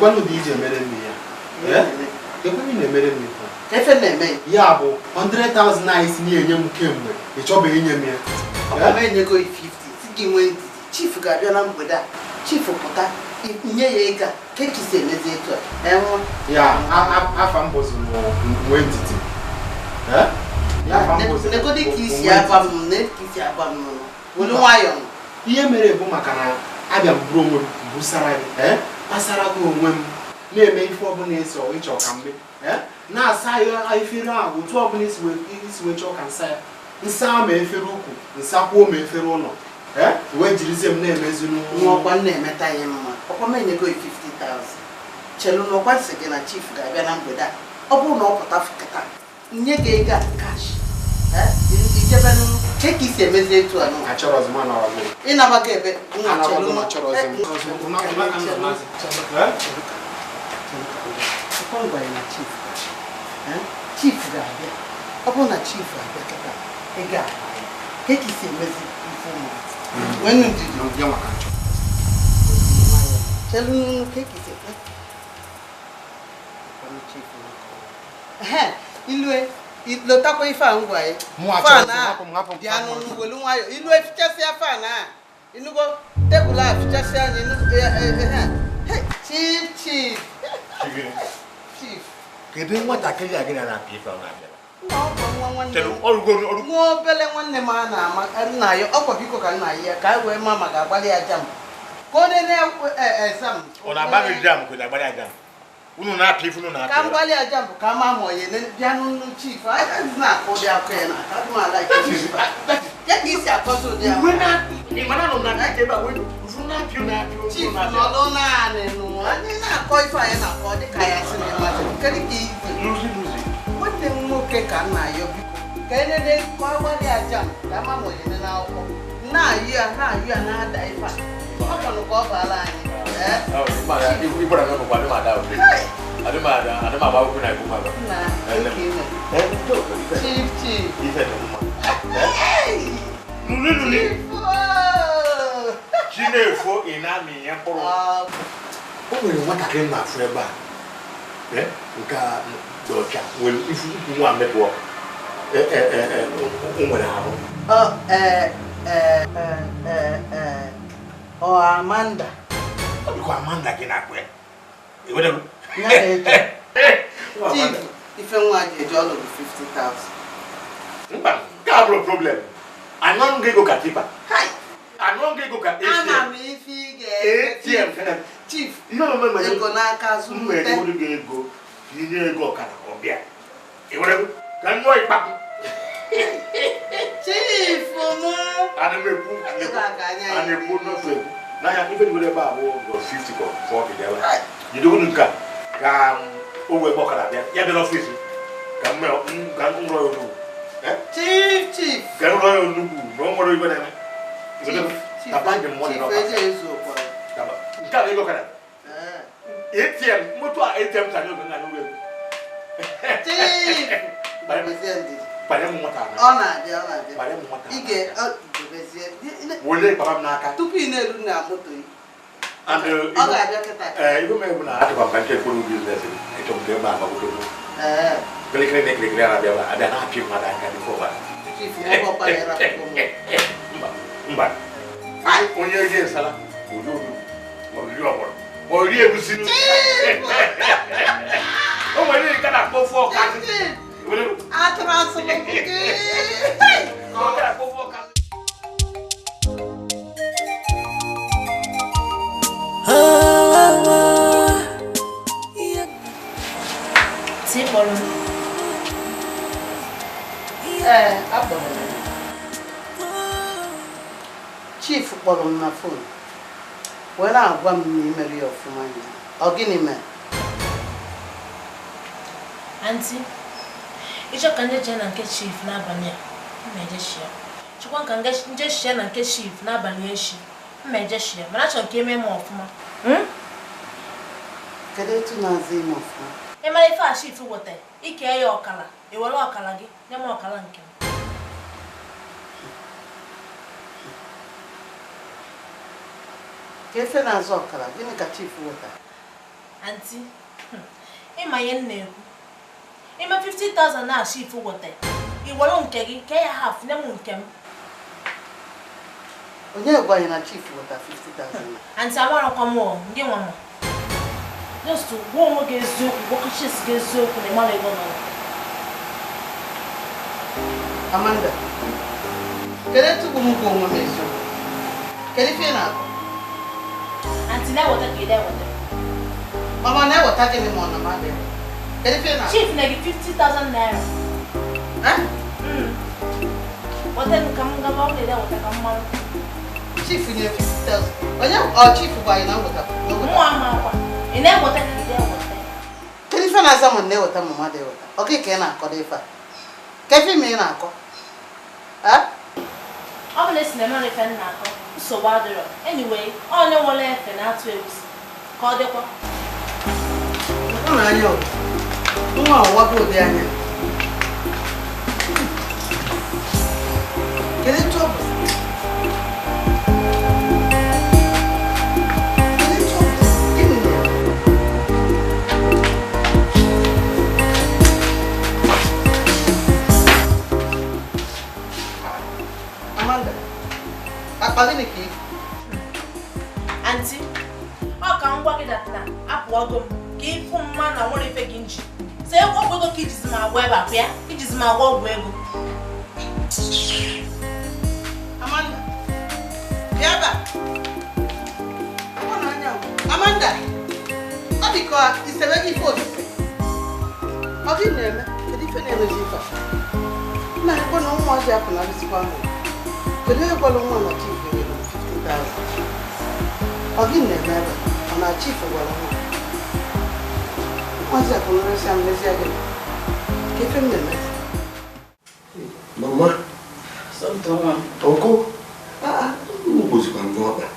Kekwanụ dị ije mere m ya. Kekwanụ na-emere m ife. Efe na-eme ya bụ 100,000 anyị si na-enye m kemgbe ị chọbeghị inye m ya. Ọ bụ enyego 50 si gị nwee ndidi. Chief ga-abịa na mgbede a. Chief pụta nye ya ego a ka e si emezi etu a. Ya afa m bụzi nwee ndidi. Negodi ka isi agba m nụnụ. Were nwayọọ. Ihe mere bụ maka na abịa m buru onwe m busara gị pasara gị onwe m na-eme ife ọbụla esi ịchọ ka mgbe na-asa ya efere ahụ otu ọbụla isi wee chọọ ka nsa ya nsa ma efere ukwu nsakwuo ma efere ụlọ wee jirizie m na-emezi n'ọkwa na-emeta ya mma ọkwa m enyego 50,000 chelu n'ọkwa si gị na chief ga-abịa na mgbede a ọ bụrụ na ọ pụta kịta nye gị ego a kash ijebe ka isi emezi etu a ịnabaga ebe chief ga-abịa ọ bụrụ na chief abịa kịta ego a ka isi emezi ife ụmụ lotakwa ife a ngwa ya bịa n'ọnụ welu nwayọ ilu efichasịa fan a inugo tebụl a fichasịa anyị chief chief chief kedu nwatakịrị a gị na-apị ife ọ na-abịa nwa obele nwanne m a na-ama nna ya ọkwa biko ka nna ya ka anyị wee ma ma ga-agbalị ya jam ka ọ na-ene exam ọ na-agbalị jam ka ọ na-agbalị ya jam unu na-apị ife unu na-apị ka mgbalị ya jam bụ ka ama ma onye bịa n'ụlọ chief anyị na-akụ ụdị akụ ya na aka m ala ya ka isi akọzi ụdị akụ chief nọdụ naanị nụ anyị na-akọ ife anyị na-akọ dịka ya si na ịmasị kedu ka izi nwanne m nwoke ka nna ya biko ka enene ka ọ gbalị aja m ka ama ma onye n'akwụkwọ na-ayụ ya na-ayụ ya na-ada ife a ọ kwanụ ka ọ baala anyị chief chief Chinefo ị na-amị ihe mkpụrụ o nwere nwatakịrị m na-afụ ebe a nke a dị ọcha nwere ifu ukwu nwa mmepụ o nwere arụ ọ Amanda ọ dịkwa Amanda gị na-akpụ ya Chief ife nwa ji eji ọlụ bụ 50,000 mba nke a bụrụ problem anọ m ego ka tipa anọ m ego ka ATM ama m ife ị ga-eme chief ego n'aka zụrụte m nwere ego ka inye ego ọkara ọ bịa ka m ṅụọ ịkpakpụ chief mụ ana m ekwu a na-ekwu n'ofe ekwu n'anya ife dị ebe a bụ 50 ka 40 bịa jide unu nke a ka o wee gba ọkara bịa ya bịa n'ọfịs ka m rụọ ya onugbu chief chief ka m rụọ ya onugbu na o nwere ibe na-eme nke a bụ ego ọkara ATM moto a ATM ka n'oge nna n'ụlọ ego chief banye m nwata ọ na-abịa ọ na-abịa banye m nwata ị ga-edobezie wole papa m n'aka tupu ị na-eru na moto gị ọ ga-abịa kịta ibe m ebu na achọkwa m ka nke ekwuru biznes ịchọ m ka ebe a gbagodogo kịrịkịrị na ekirikiri a na-abịa abịa na-apị mmadụ aka dị fọba mba mba onye rie nsala ori oru ma ori ọgbọrọ ma ori egusi o nwere nke na-akpọ ofe ọkazị atụrụ asụ m gị Ee, akpọrọ m. Chief kpọrọ m na fon wee na-agwa m na imere ya ọfụma anya. Ọ gịnị mere? Aunty, ịchọ ka nje jee na nke chief n'abalị a, mma ejeshia. Chọkwa ka nje shia na nke chief n'abalị echi, mma ejeshia. Mana achọrọ ka eme m ọfụma. Kedu etu na-aza ime ọfụma? Ị mara ife a chief weta, ike ya ọkala, i were ọkala gị, nye m ọkala nke m. Ka efe na-azụ ọkara, gịnị ka chief weta? Aunty, ịma ihe m na-ekwu. Ime 50,000 na chief weta. I were nke gị kee ya half nye m nke m. Onye gwa anyị na chief weta 50,000? Aunty, amarakwa m o, gị nwa m. Just gwa onwe gị eziokwu, gwakọchis gị eziokwu na ịmara ego nọ. Amanda, kedu etu bụ m gwa onwe m eziokwu? Kedu ife ị na-akọ? Aunty, na-eweta ka ị na-eweta. Mama na-eweta gịnị ma ọ na mmadụ? Kedu ife ị na-akọ? Chief na gị 50,000 naira. Eh? Weta ka m gaba ọ na-eweta ka m mara. Chief nye 50,000. Onye ọ chief gwa anyị na m weta? Nwa ama akwa. Ị na-eweta ka ị na-eweta. Kedu ife na-aza m na-eweta ma mmadụ eweta? Ọ gị ka ị na-akọdo ife a? Kedu ife ị na-akọ? Eh? Ọ bụ na esi na emere ife m na-akọ, nsogbu adịrọ. Anyway, onye nwere efe na-atụ egwusi. Ka ọ dịkwa. Ọ na-anya ọ. Nwa ụwa bụ ụdị anya. Kedu etu ọ bụ? Kedu etu ọ bụ? Gịnị mere? Amanda, akpa gịnị ka ị? Aunty, ọ ka m gwa gị that na apụọgo m ka ịfụ mma na nwere ife gị nji. So ọgwụ ego ka ijizi m agwa ebe a ya, ijizi m agwa ọgwụ ego. Amanda, bịa ebe a. Ọ na-anya m. Amanda, ọ dị ka isebe gị ife osise. Ọ gị na-eme? Kedu ife na-emezi ife a? Nna ekwe na ụmụazị apụnarịsịkwa m. Kedu onye gwara nwa na chief nyere m 50,000? Ọ gị na-eme ebe a? Ọ na chief gwara nwa? Ụmụazị apụnarịsịa m mezie gịnị? Ka ife m na-emezi? Mama, Something nwa. Uncle, unu bụzikwa m n'ọkpa.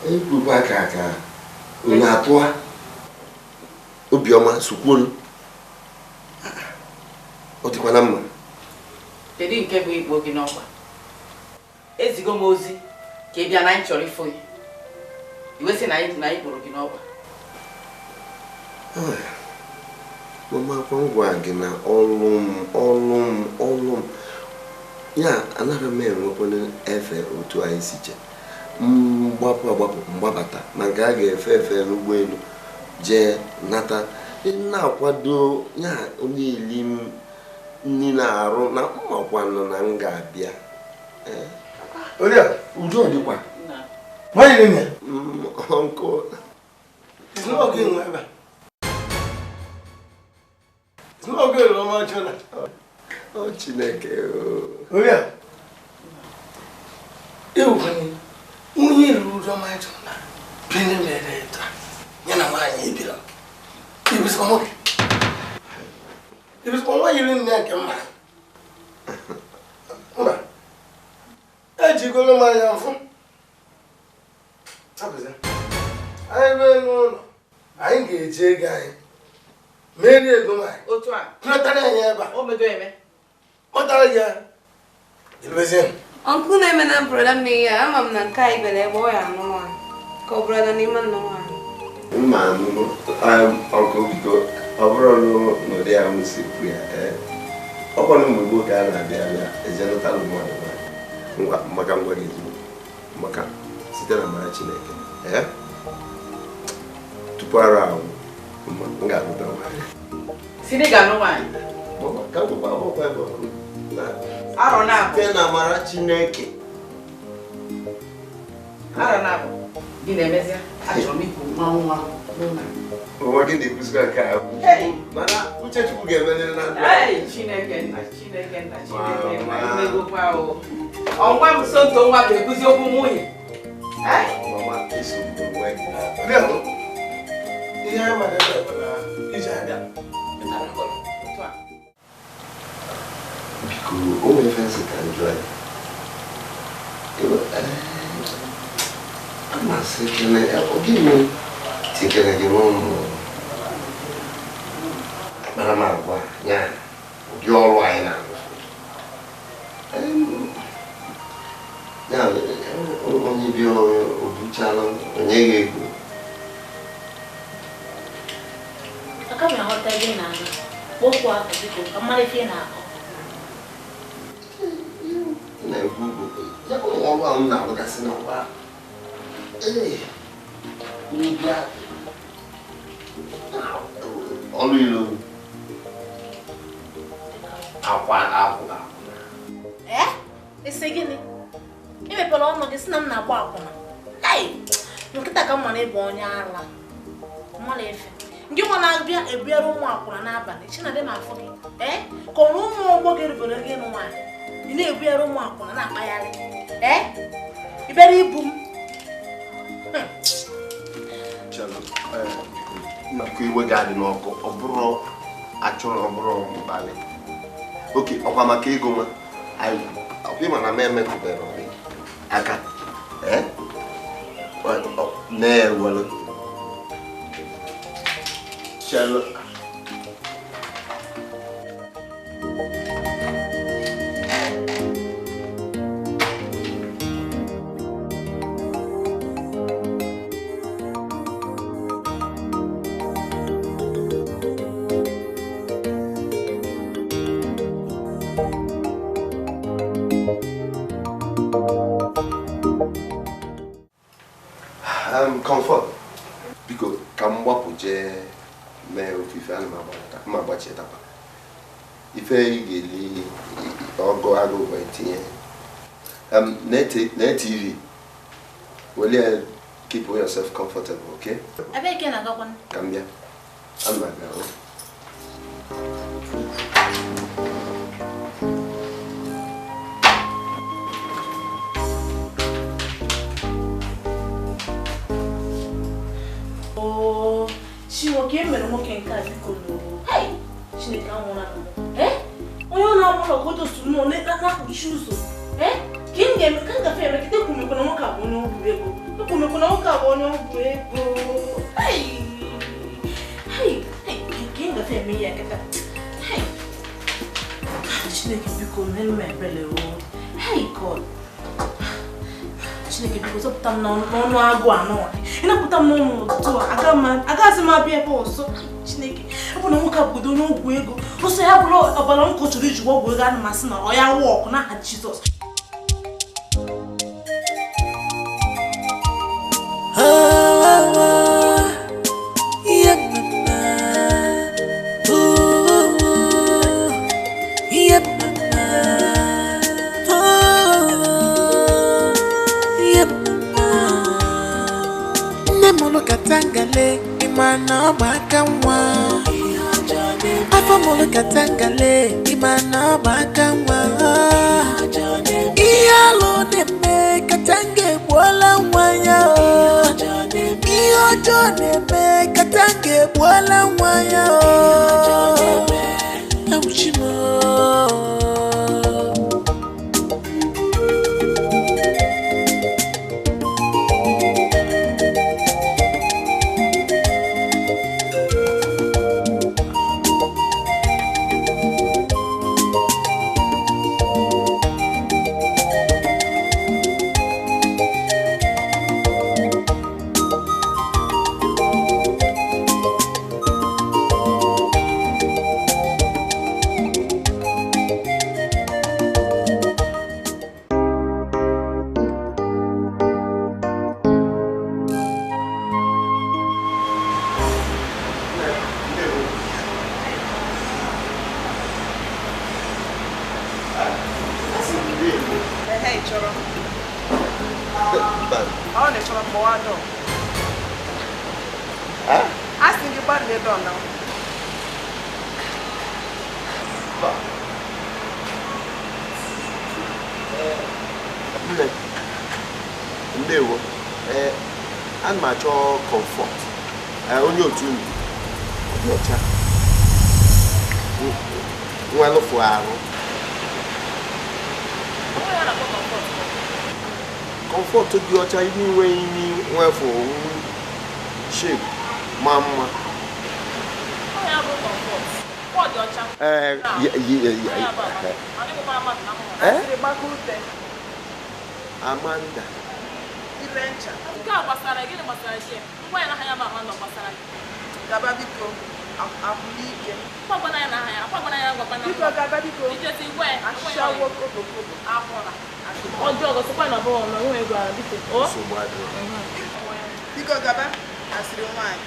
Ekwukwa ka unu atụa obiọma sukwuolu. Ọ dịkwa na mma. Kedu nke bụ ikpo gị n'ọkpa? Ezigo m ozi ka ị bịa na anyị chọrọ ifo gị. Iwe sị na anyị kpọrọ gị n'ọkpa. Mama, kwa ngwa gị na ọlụ m ya anaghị m enwekwana efe otu anyị si che mgbapụ agbapụ mgbabata ma nke a ga-efe efe n'ụgbọelu jee nata na-akwado ya onye ili m nni na-arụ na mmakwanụ na m ga-abịa. Udo ọ dịkwa? Uncle. Oh, Chineke. Oria. Ewukani. Onye ruru ụzọ ma chọna. Pene mere ta. Ya na nwaanyị ebira. Ibisiko nwoke. Ibisiko nwaanyị iri nne nke mma. Mba. Ejigolo m anya mfụ. Tapụzi. Anyị rue n'ụlọ. Anyị ga-eji ego anyị. Merie ego nwaanyị. Otu a. Kụnatara anyị ebe a. O mego eme. Kpọtara ya. Ebezie. Uncle na-eme na brọda m ihe ama m na nke anyị bere ebe ọ ya anụ nwaanyị. Ka ọ brọda n'ime nnụ nwaanyị. Mma anụ ọkụ biko ọ bụrụ n'ụdị ya m si kwu ya ọ kwanụ mgbe gboo ka a na-abịa abịa eje lụta mmadụ nwaanyị maka ngwa gị ezigbo maka site na amara Chineke tupu ara ahụ m ga-alụta nwaanyị. Si na ị ga-anụ nwaanyị? Ka m gwakwa akwụkwọ ebe ọ na Arọ na-abụ. Site na amara Chineke. Arọ na-abụ. Gị na-emezi achọrọ m ikwu nwa nwa n'ụlọ. Ụwa gị na-ekwuzikwa nke a. Mana uche Chukwu ga-emerịrị na ndụ. Chineke nna, Chineke nna, Chineke nna, imegokwa o. Ọnwa m Somto nwa ga-ekwuzi okwu nwunye. Mama, esogbu onwe gị. Ihe anyị mara ebe bụ na iji abịa. Biko, o nwere ife nsị ka njọ ya. Amasị kene, ọ gịnị tikere gị n'ụmụ akparamagwa ya ụdị ọrụ anyị na-arụ. Ya onye bi obuchala onye ga-ego. Kpọkwa afọ biko ka mmadụ ife ị na-akọ. Na-ekwu bụ ya bụ ọrụ ahụ m na-arụgasị n'ọkwa. Ee, ndị ọrụ ilo akwa akwụna. Ee, isi gịnị? I mepere ọnụ gị sị na m na-agba akwụna. Nkịta ka mma na ịbụ onye ala. Mmadụ efe. Ndị nwa na-abịa ebiara ụmụ akwụna n'abalị, Chinadị m afọ gị. Ee, ka ọrụ ụmụ ọgbọ gị rubere gị ịnụ nwaanyị. Ị na-ebughara ụmụ akwụna na-akpagharị. Ee, ị bịara ibu m. Biko iwe ga-adị n'ọkụ, ọ bụrụ achọrọ ọ bụrụ mkpali. Oke, ọkwa maka ego nwa. Ọkwa ịma na m emetụbeghị aka. Ee? Na-ewelu. Chelo. Comfort. Biko ka m gbapụ jee mee ofufe ana m agbachitakwa. Ife ị ga-eli ọgụ agụ etinye. Na TV. Will you keep yourself comfortable, okay? Ebe ke na agakwa. Ka m bịa. Ana m aga. Chineke mere nwoke nke a biko n'owo. Chineke anwụra m. Onye ọ na-amụ na ogodo su nọ na-akpuchi ụzọ. Ka m ga-eme ka m gafe eme kịta ekwumekwu na nwoke a bụ onye ọgwụ ego. Ekwumekwu na nwoke a bụ onye ọgwụ ego. Ka m gafe eme ya kịta. Chineke biko mere m ebere o. God. Chineke biko zọpụta m n'ọnụ agụ anọ. Ị napụta m n'ọnụ ụtụtụ a, agaghịzi m abịa ebe ọzọ. Chineke, ọ bụ na nwoke a bụgodo n'ọgwụ ego. Ọsọ ya bụrụ ọbara m ka ọ chọrọ iji ọgwụ ego, ana m asị na ọ ya wụ ọkụ n'aha Jizọs. Katangale, imana ọgbaka nwa. Afọ mụrụ katangale, imana ọgbaka nwa. Ihe alụ na-eme, katanga egbuola nwa ya. Ihe ọjọọ na-eme, katanga egbuola nwa ya. Ewuchi m. Ndewo. Ana m achọ comfort. Onye otu unu dị ọcha. Nwa lụfụ ahụ. Comfort dị ọcha ime inwe imi nwefu shape ma mma. Amanda. Nke a gbasara gịnị gbasara chi? Ngwa ya na ha ya bụ Amanda gbasara gị. Gaba biko. Akwụlike. Akwagwana ya na aha ya, akwagwana ya agwakwana. Biko gaba biko. Ijesi gwa ya. Ashawo kobokobo. Akwụla. Ọjọọ gọsịkwa na ọbụghị na onwe ego ahụ biko. O? Nsogbu adịrọ. Biko gaba asịrị nwaanyị.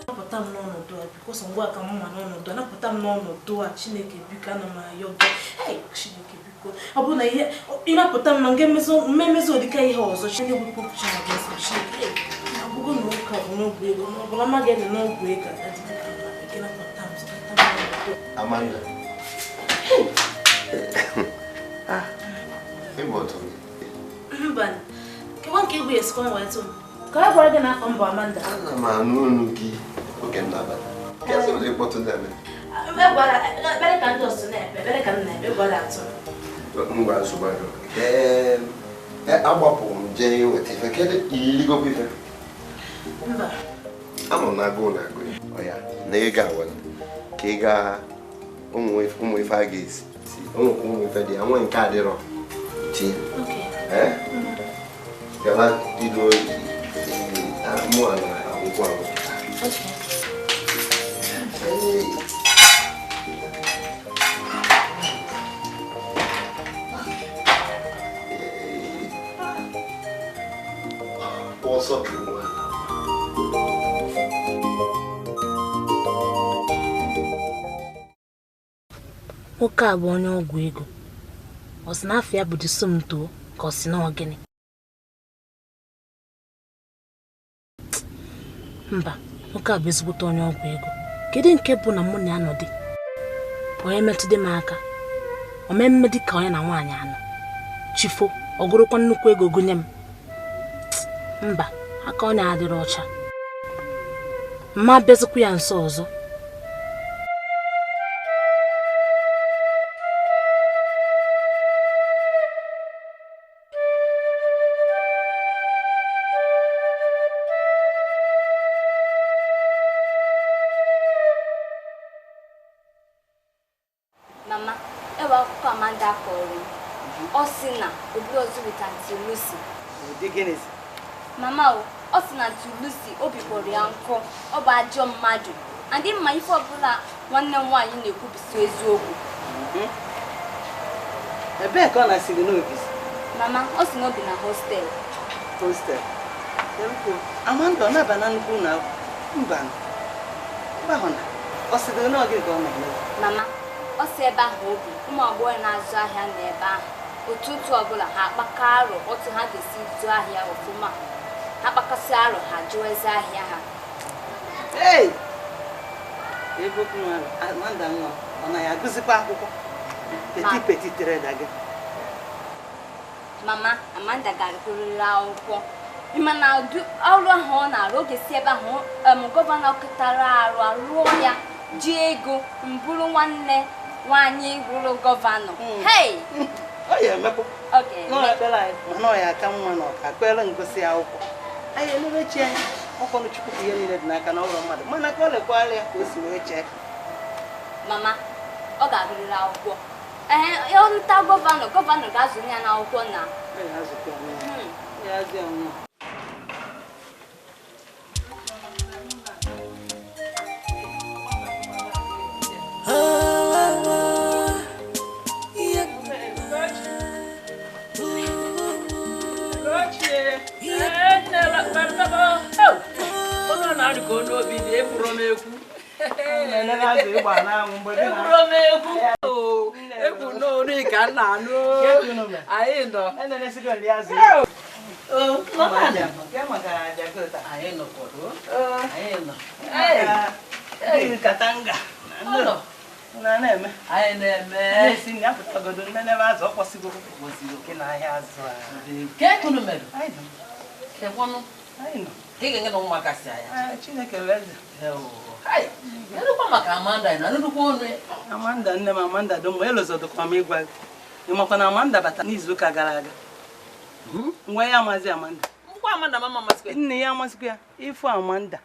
Napụta m n'ọnọdụ a biko sọ ngwa ka m ma n'ọnọdụ a napụta m n'ọnọdụ a Chineke biko ana m ayọ gị. Ei, Chineke biko ọ bụrụ na ihe ịnapụta m na nga mmemezi ụdịka ihe ọzọ Chineke bụpụ Chineke nsọ Chineke abụgo na ụka bụ n'ọgwụ ego ma ọ bụla amaghị na n'ọgwụ ego adịghị ka mma ike napụta m zụta m n'ọnọdụ a. Amanda. Ah, ịbụ otu gị. Mba, kewa nke egwu esikwa m wee tụ m. Ka a gwara gị na afọ m bụ Amanda. Ana m anụ olu gị oge m na-abata. Kezi ụdị mkpọtụ na-eme? Ekpere ka ndị ọzọ na-ekpe, ekpere ka m na-ekpe, gwara atụ m. Ngwa nsogbu adịrọ. Ee, agbapụ m jee weta ife. Kedu iligokwa ife? Mba. Ama m na agụụ na-agụ ya. Ọ ya, na ego awala. Ka ị gaa ụmụ ife a ga-esi. Ụmụ ife dị ya, nwe nke adịrọ. Tinye. Ee? Gaba ilu mụ a na-agwụkwọ agwụ. Ọsọ ka nwa. Nwoke a bụ onye ọgwụ ego. Ọ sị na afọ ya bụ Disomto ka ọ sị na ọ gịnị? Mba, nwoke a bụ ezigbote onye ọgwụ ego. Kedu nke bụ na mụ na ya nọdị? Onye metụdị m aka. O mee mme dị ka onye na nwaanyị anọ. Chifo, ọ gụrụkwa nnukwu ego gụnye m. Mba, aka ọ na-adịrị ọcha. Mma bịazikwa ya nso ọzọ. Mama, ewe akụkọ Amanda kọrọ m. Ọ sị na obi ọzọ with Aunty Lucy. Mama o, ọ sị na Aunty Lucy obi kpọrọ ya nkụ, ọ bụ ajọ mmadụ. Adị mma ife ọbụla nwanne m nwaanyị na-ekwubisi eziokwu. Ebee ka ọ na-asị gị n'obi? Mama, ọ sị na obi na hostel. Hostel. Amanda ọ na-aba na nnukwu ụlọ akwụkwọ? Mba. Mba hụ na ọ sị gị na ọ gịnị ka ọ na-eme? Mama, ọ sị ebe ahụ obi, ụmụ agbọghọ na-azụ ahịa nọ ebe ahụ. Ụtụtụ ọbụla ha akpakọ arụ otu ha ga-esi zụọ ahịa ọfụma. Ha kpakọsị arụ ha jụọ eze ahịa ha. Ee! Ebe okwu nwa Amanda nwa ọ na ya agụzikwa akwụkwọ? Peti peti tere gị. Mama, Amanda ga-agụrịrị akwụkwọ. Ịma na ọrụ ahụ ọ na-arụ oge si ebe ahụ gọvanọ kụtara arụ arụọ ya ji ego mbụrụ nwanne nwaanyị rụrụ gọvanọ. Hei! Ọ ya emekwa. N'ọkpere anyị mana ọ ya aka mma na ọka kpere ngosi akwụkwọ. Anyị elebechi anyị ọkọnụ Chukwu bụ ihe niile dị n'aka na ọrụ mmadụ mana ka ọ lekwara ya ka o si wee chee. Mama, ọ ga-agụrịrị akwụkwọ. Ee, ọ nta gọvanọ, gọvanọ ga-azụ ya n'akwụkwọ na. Ọ ya azụkwa ya. Ya azụ ya nwa. Amanda nne m Amanda dị mma elozodokwa m ịgwa gị ị makwa na Amanda bata n'izuụka gara aga ngwa ya amazi Amanda nne ya amasịkwa ya ịfụ Amanda.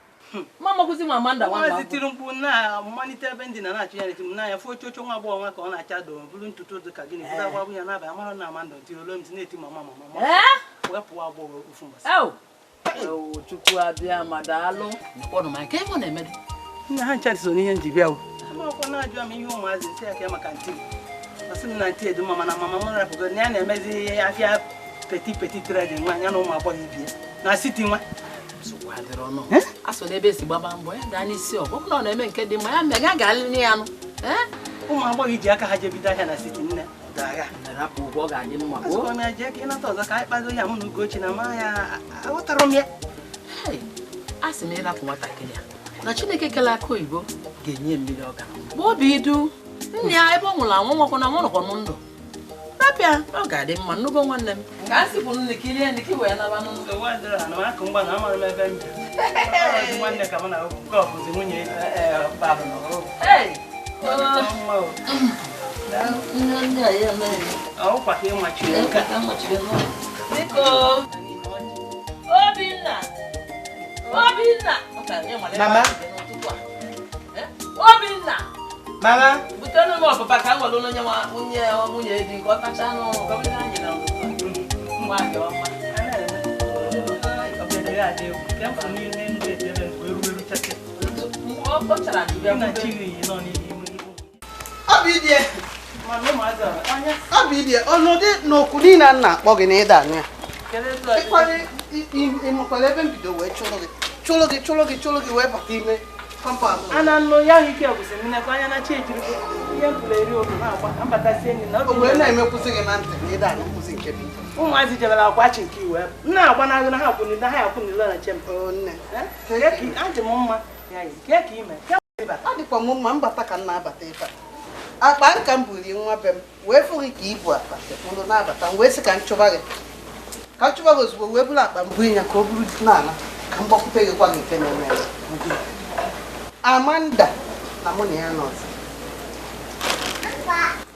Mama kwụsị nwa Amanda nwa nwa tiri mkpu na mmalite ebe ndị na na-achụ ya n'eti m n'anya fụ oche oche nwa agbọghọ nwa ka ọ na-acha do bụrụ ntutu dị ka gịnị pụta gwa ya n'abalị amara na Amanda tiri olu m na-eti mama mama wee pụọ agbọghọ ofu mbọsị. Chukwu abịa ma daalụ. Mkpọrọ ma nke ọ na-eme nna ha ncha so n'ihe nji bịa o. Amakwa na-ajụ m ihe ụmụazị si aka maka ntị. Asị m na ntị edu mama na mama m rapụgo na ya na-emezi afịa peti peti trading nwa ya na ụmụ agbọghọ ibie na siti nwa. A so n'ebe esi gbaba mbọ ya daa n'isi ọ bụrụ na ọ na-eme nke dị mma ya mee ya ga-alị ya nụ. Ụmụ agbọghọ ji aka ha je bido ahịa na siti nne dagha rapụ ụgwọ ọ ga-adị mma. Azụkwa m ya jee ka ịnata ọzọ ka anyị kpago ya mụ na Ugochi na ma ya aghọtara m ya. A sị m ịrapụ nwatakịrị a na Chineke kele aka oyibo ga-enye mmiri ọ ga ma obi idu nne ya ebe ọ nwụrụ anwụ nwakwa na nwụrụkwa ndụ rapịa ọ ga-adị mma nnukwu nwanne m ka a sịpụ nne ka irie ndị ka wee naba n'ụlọ. Akụ mgba na amara m ebe m bi nwanne ka mụ na nke ọ bụzi nwunye ọkwa ka ịmachiri nka Obinna Obinna Mama Obinna Mama butere m ọpụpa ka m gwara onye nwunye di nke ọ tacha n'ọnụ ka ọ bụrụ anyị na mgbe adị ọma. Ọ bụ ọnọdụ n'okwu niile a na-akpọ gị na ịda anụ ya. Ịmakwara ebe mbido wee chụrụ gị chụrụ gị chụrụ gị chụrụ gị wee bata ime kọmpaụnd. Ana nnu ya ahụ ike gwụsị m nekwa anya na chi ejiri ihe m pụrụ eri oge na-agba ka mbatasie enyi na o wee na-emekwụsị gị na ntị na ịda anụ nkwụsị nke bụ ụmụazị jebere akwa chi nke iwe m na-agbanahụ na ha akwụnile na ha akwụnile na chem. Nne adị m mma ka ime adịkwa m mma mbata ka m na-abata ebe a akpa nka m bulie nwa be m wee fụ gị ka ibu akpa sekpụrụ na-abata m wee sị ka m chụba gị ka m chụba gị ozugbo wee buru akpa m bu ya ka o buru n'ala ka m gbakwute gị gwa gị nke na-eme ya. Amanda na mụ na ya nọzi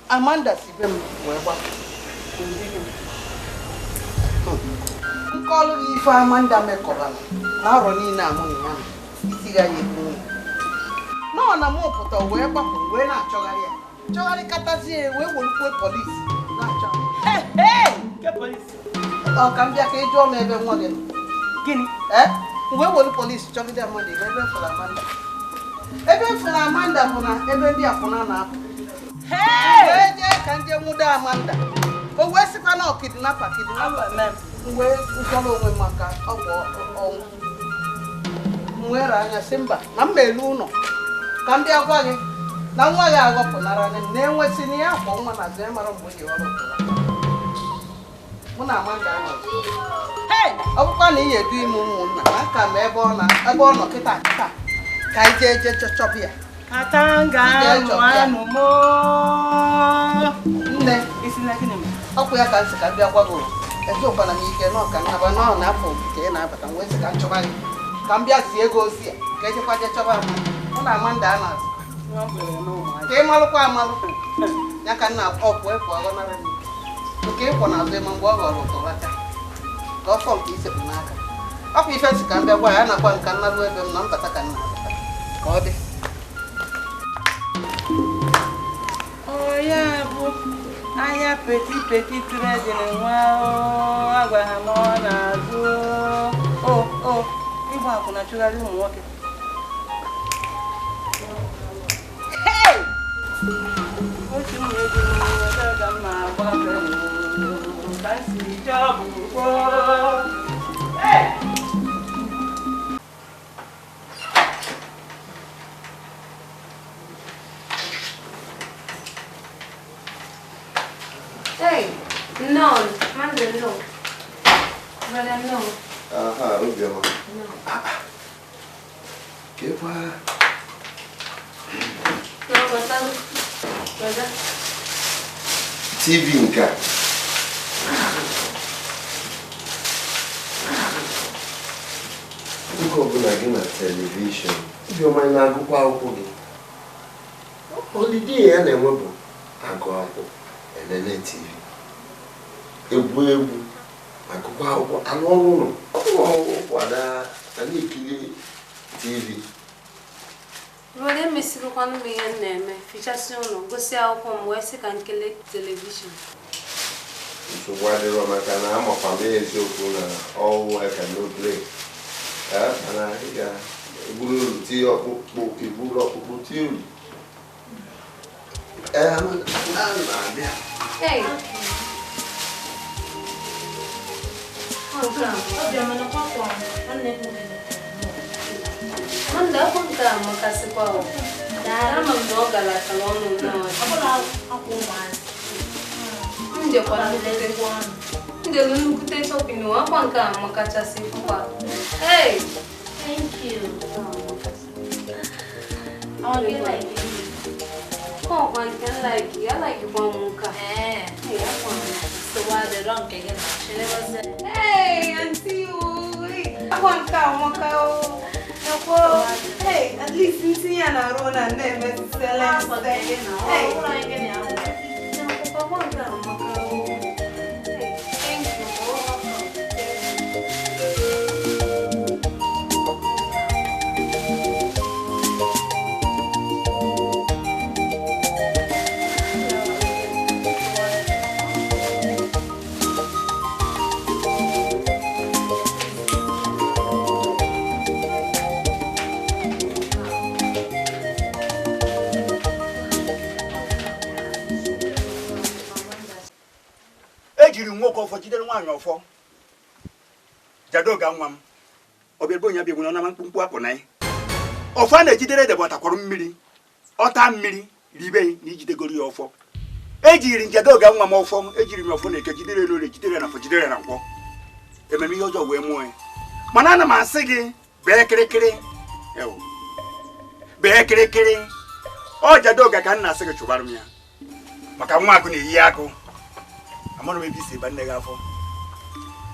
Amanda si be m wee gbapụ nke ọlụ na ife Amanda mekọbara na arọ niile amụ na ya isi ga ya ebu nwunye nọ na mụ pụta wee gbapụ wee na-achọgharị ya chọgharị katazie wee werukwuo polisi na-achọ ọ ka m bịa ka ị jụọ m ebe nwa gị nọ gịnị wee were polisi chọgide Amanda ebe m fụrụ Amanda ebe m fụrụ Amanda bụ na ebe ndị akwụna na-apụ wee jee ka ndị nwudo Amanda o wee sịkwa na kidnapa kidnapa wee zọrọ onwe maka ọgwụ ọnwụ m were anya sị mba na m elu ụlọ ka m bịa gwa gị na nwa gị aghọpụnara m na-enwesị na ya akwọ nwa na azụ ya mara mgbe o ji ghọrọ ụtụrụ mụ na Amanda anọzi ọ bụkwa na ị ga-edu ime ụmụnna na aka m ebe ọ nọ kịta kịta ka anyị jee jee chọchọbụ ya nne ọkụ ya ka m sị ka m bịa gwa gị ezokwana m ike na ọka nnaba na ọ na-afọ nke ị na-abata m wee sị ka m chọba gị ka m bịa zie ego ozi ya ka ejekwa jee chọba Amanda mụ na Amanda a na-azụ ka ị malụkwa amalụ ya ka nna ọpụ efu ọghọnara m nke ịkwọ na-azụ ịma mgbe ọ ghọrọ ụtọ ka ọ fọ nke isekpu n'aka ọkwa ife nsị ka m bịa gwa ya nakwa nka nnarụ ebe m na mbata ka nna ka ọ dị ọ ya bụ ahịa peti peti trading nwa agwa ha na ọ na-azụ o ịgba akwụna chụgharị ụmụ nwoke otu m ego ka m na-agba ka m si chọọ bụ Hey, no, Amanda, no. Brother, no. Aha, Obioma. No. Que pa? No, brother. Brother. TV nka. Nke ọbụla gị na telivishọn, Obioma na-agụkwa akwụkwọ gị. Holiday ya na-enwe bụ agụ akwụkwọ, elele TV, egwu egwu, agụkwa akwụkwọ, alụ ọrụ ụlọ. Ọ bụ akwụkwọ na na-ekiri TV. Brother, emesigokwanụ m ihe m na-eme, fichasị ụlọ, gosi akwụkwọ m wee sị ka m kelee telivishọn. Nsogbu adịrọ maka na amakwa m eziokwu na all work and no play. Mana ị ga-egburu uru tie ọkpụkpụ, igburu ọkpụkpụ tie uru. Na-abịa. Hey. Manda akwụ nke a makasịkwa o. Ama m na ọ galatara ọnụ nnọọ. M jekwara nnukwute shopping o, akwa nke a makachasị fụkwa. Hey! Thank you. Oh, you like it? Oh, I can like it. I like it one more. Eh. Hey, I want it. So why the wrong again? She never said. Hey, auntie, I want cow. Hey, at least you see an arona name is selling. Hey, thank you. Ejiri nwoke ọfọ jidere nwaanyị ọfọ jadoga nwa m ọbịa onye abịa na ọnama mkpụmkpụ apụ na ya ọfọ a na-ejidere ede bụ ọtakwara mmiri ọta mmiri ribe na ijidegoro ya ọfọ ejiri njadoga nwa m ọfọ ejiri m ọfọ na eke jidere n'ore jidere na afọ jidere na nkwọ ememe ihe ọjọọ wee mụọ ya mana ana m asị gị bee kịrịkịrị bee kịrịkịrị ọ jadoga ka m na-asị gị chụbara m ya maka nwa agụ na-eyi agụ amara m ebe isi ebe nne gị afọ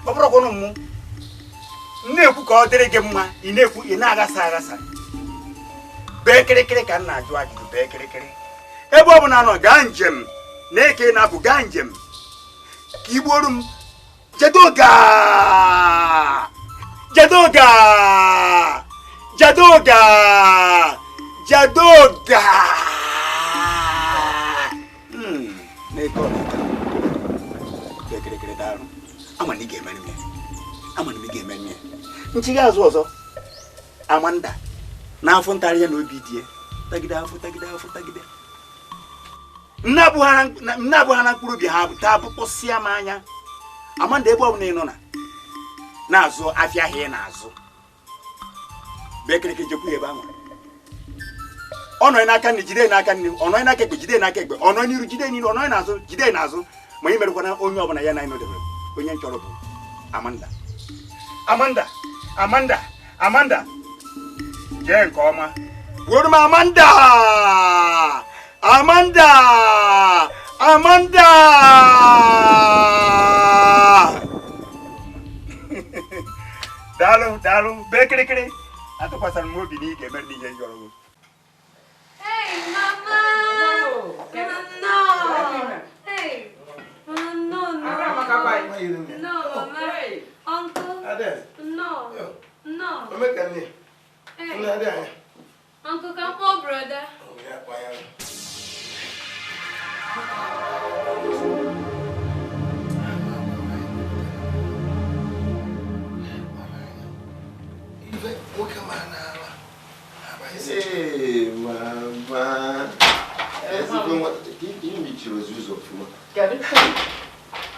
ọ bụrụkwanụ mụ na-ekwu ka ọ dịrị gị mma ị na-ekwu ị na-aghasa aghasa bee kịrịkịrị ka m na-ajụ ajụjụ bee kịrịkịrị ebe ọ bụla nọ gaa njem na-eke na-apụ gaa njem ka ị gbuoro m jadoga jadoga jadoga jadoga na-eke ọ na-eke ama na ị ga-emere m ya ama na ị ga-emere m ya nchigha azụ ọzọ Amanda n'afọ ntarị ya na obi dị ya tagide afọ tagide afọ tagide nne abụghara na mkpụrụ obi ha taa bụkpọsịa m anya Amanda ebe ọ bụla ị nọ na na-azụ afịa ahịa ị na-azụ bee kịrịkịrị jekwu ya ebe ahụ ọ nọ n'aka nne jide n'aka nne ọ nọ n'aka ekpe jide n'aka ekpe ọ nọ n'iru jide n'iru ọ nọ n'azụ jide n'azụ ma ị merekwana onye ọbụla ya na anyị nọdebere onye nchọrọ bụ Amanda Amanda Amanda Amanda jee nke ọma gbuoro m Amanda Amanda Amanda daalụ daalụ bee kịrịkịrị atụkwasara m obi na ị ga-emere n'ihe njọrọ gị. Hey, mama! No! Hey! No, no. No, mama. Uncle. No. No. Hey. Uncle, come on, brother. Hey, mama.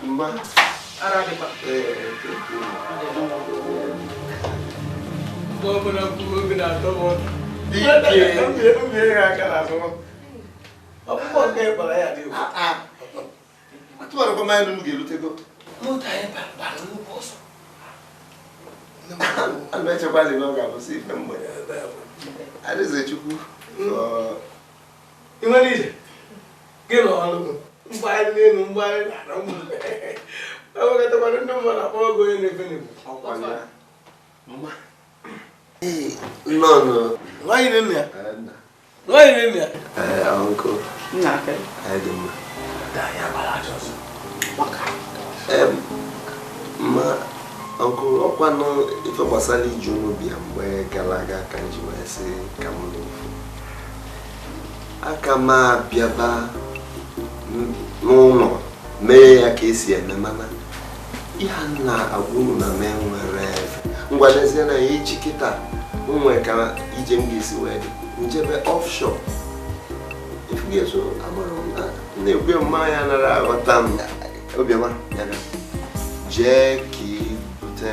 Mma. Atụmarakwa mmanya m ga-erutego. Ana m echekwazi na ọ ga-abụsị ife mgbede. Adaeze Chukwu. Ị nwere ije? Gị nọ ọrụ mgbagharị n'elu mgbagharị n'ala ewekọtakwara ndị mmadụ na-akpọ oge onye na-efe n'igbo. Nnọọ. Nwaanyị nne ya. Nwaanyị nne ya. Ee, uncle. Nna aka. Anyị dị mma. Ya gbara ajọ ọsọ. Ma Ọnkụ ọkwanụ ife gbasara iju n'ubi ya mgbe gara aga ka m ji wee sị ka m n'ofu. Aka m abịaba n'ụlọ mee ya ka esi eme mana ihe a na-agwa unu na m enwere efe. Ngwa lezie na ya echi kịta nwee ka ije m ga-esi wee dị njebe offshore. Ifugeso amara m na na-ekwe mmanya nara aghọta m. Obiọma ya bịa jee ka ibute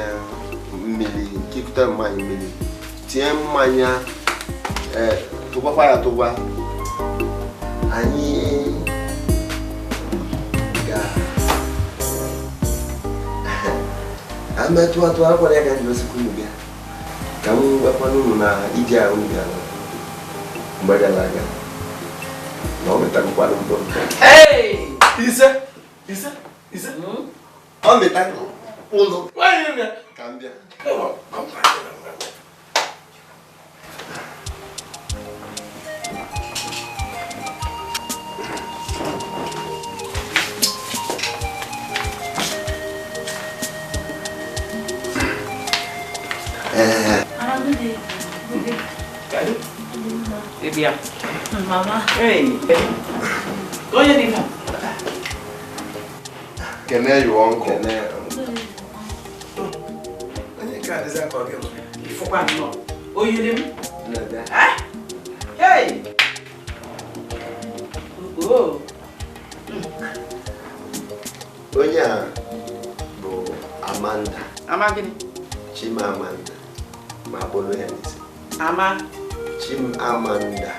mmiri ka ikute mmanya mmiri tinye mmanya tụgbakwa ya tụgba anyị ga ametụ atụ akwara ya ka anyị osikwa unu bịa ka m gwakwana unu na ije ahụ bịara mgbe gara aga na ọ mịtakwara mkpụrụ. Ise ise ise ọ mịta ụlọ ka m bịa. Bịa. Mama. Hey. Onye dị ha? Kene your uncle. Onye ka adịzi aka ọ gị bụ? Ifụkwa nnọọ. Oyiri m? Eh? Hey. Oh. Onye a bụ Amanda. Ama gịnị? Chimamanda. Ma bụrụ ya n'isi. Ama Chimamanda.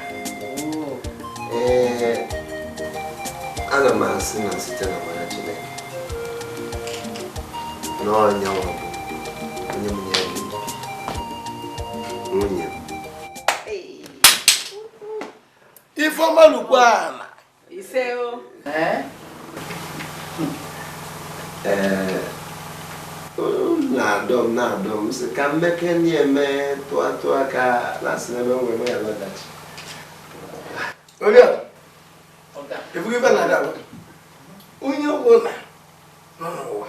Ee, ana m asị na site na mara Chineke na ọnya nwa bụ onye m nye nwunye m. Ifeọma lukwa ala. Ise o. Ee, na-adọ m sị ka mmeke na-eme tụọ tụọ ka na-asị n'ebe m nwere ya lọdachi. Oriakụ, ebughị ife na-ada agwa. Onye ọbụla nọ n'ụwa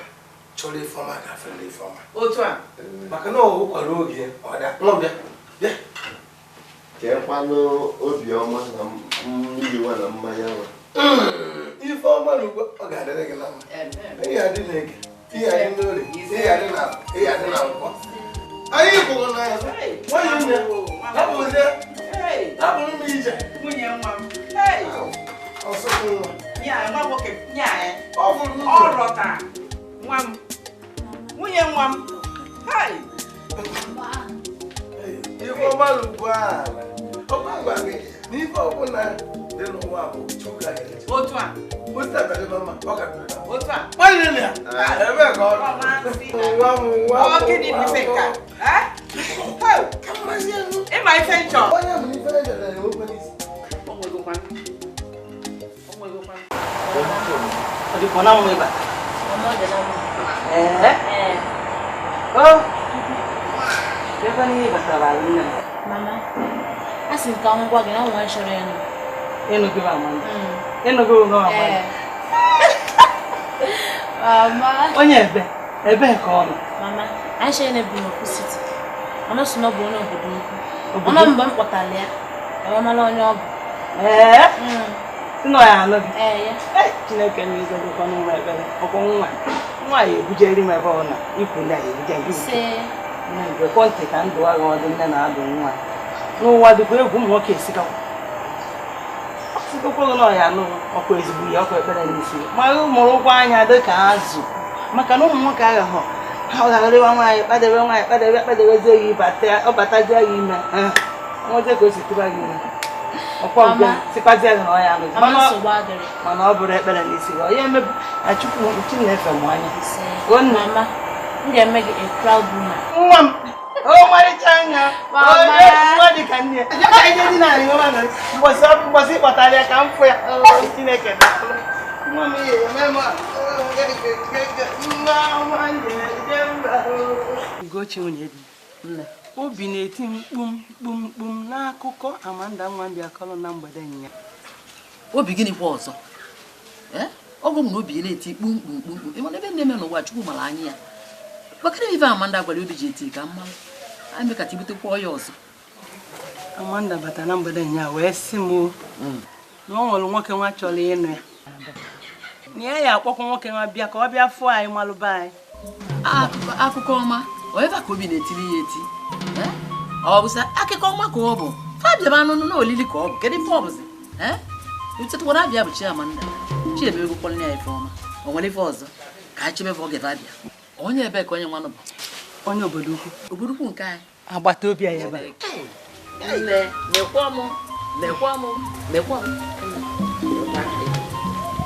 chọrọ Ifeọma gafere Ifeọma. Otu a. Maka na ọ kwara oge ọ da. Nwa m bịa. Bịa. Keekwanụ obiọma na mmiri nwa na mmanya nwa. Ifeọma na ugbo ọ ga-adịrị gị na mma. Ihe adị na-eke, ihe adị n'orie, ihe adị na ihe adị na nkwọ. Anyị kwụrụ n'azụ. Nwanyị nne, hapụzie. Hapụrụ m ije. Nwunye nwa m. Ọsọ nwa. Nya nwa nwoke, nya ya. Ọ fụrụ ụzọ. Ọ rọta. Nwa m. Nwunye nwa m. Hey. Ifeọma lụkwa ala. Ọkwa gwa gị na ife ọbụla dị n'ụwa bụ Chukwu ka ga-eche. Otu a. Osita bịara mma, ọ ka bịara. Otu a. Nwanyị nne ya. Ebee ka ọ nọ? Nwa m, nwa m. Ọ gịnị bụ ife nke a? Eh? Hey. Ịma ife nchọ. Onye bụ ife nchọ na-enwekwa n'isi. O nwegokwa. O nwegokwa. Ọ dịkwa na mma ịbata. Mama, ọ dị na mma. Ee? Ee. O. Ebe n'ihe batara alụ nne m. Mama, a sị m ka m gwa gị na nwa chọrọ ịnụ. Ịnụ gị bụ Amanda. Ịnụ gị bụ Amanda. Mama. Onye ebe? Ebee ka ọ nọ? Mama, anyị chọrọ ịnụ bụ n'Okwu City. Mama sị na ọ bụ onye obodo ukwu. Ọnụ mgbe m kpọtara ya, ewee mara onye ọ bụ. Ee? Sị na ọ ya anụ gị? Ee, ya. Chineke na-ezo gị n'ụwa ekpere. Ọkwọ nwa. Nwa ya ebujeri m ebe ọ nọ. Ikwu ndị a ebuje gị. Nne ntị ka ndụ agha ọdụ nne na-adụ nwa. N'ụwa dịkwa egwu ụmụ nwoke esikakwa. Sikakwa gị na ọ ya anụ ọkwa ezigbo ya ọkwa ekpere n'isi. Ma mụrụkwa anya dị ka azụ. Maka na ụmụ nwoke agha ha ọ ga-arịwa nwaanyị kpadebe nwaanyị kpadebe kpadebezie gị ọ batazie gị ime. Nwoke ka o si tụba gị ime. Ọkwa mgbe sikwazie gị na ọ ya anụ. Mana ọ bụrụ ekpere n'isi gị ọ ya emebu na Chukwu Chineke mụ anya. Mama, m ga-eme gị a proud woman. Nwa m. Ọmarịcha anya. Nwa dị ka nne ya. Ka ihe dị n'ala iwe mana mbọsị ịkpọtara ya ka m fụ ya. Chineke daalụ. Nwa m ihe eme m. Nwa ọma nje mba. Ugochi nwunye di. Obi na-eti mkpum kpum kpum n'akụkọ Amanda nwa bịa kọrọ na mgbede nya. Obi gịnị kwa ọzọ? Ọgwụ m na obi na-eti kpum kpum kpum kpum. Ị mana ebe na-eme n'ụwa Chukwu mara anya ya. Gbakere ife Amanda gwara obi ji eti ka mma anyị ka tibutekwa ya ọzọ. Amanda bata na mgbede nya wee sị m na o nwere nwoke nwa chọrọ ịnụ ya. Na ya ya akpọkwa nwoke nwa bịa ka ọ bịa fụọ anyị malụba anyị. Akụkọ ọma onye ka obi na-etiri ya eti. Ọ bụ sị akụkọ ọma ka ọ bụ. Fa bịaba anụnụ na olili ka ọ bụ. Kedu ife ọ bụzi? Uchetukwara abịa bụ chi Amanda. Chi emegokwana ya ife ọma. O nwere ife ọzọ ka a chebe oge abịa. Onye ebe ka onye nwanụ bụ? Onye obodo ukwu. Obodo ukwu nke anyị. Agbata obi anyị ebe a. Nne, lekwa m, lekwa m, lekwa m.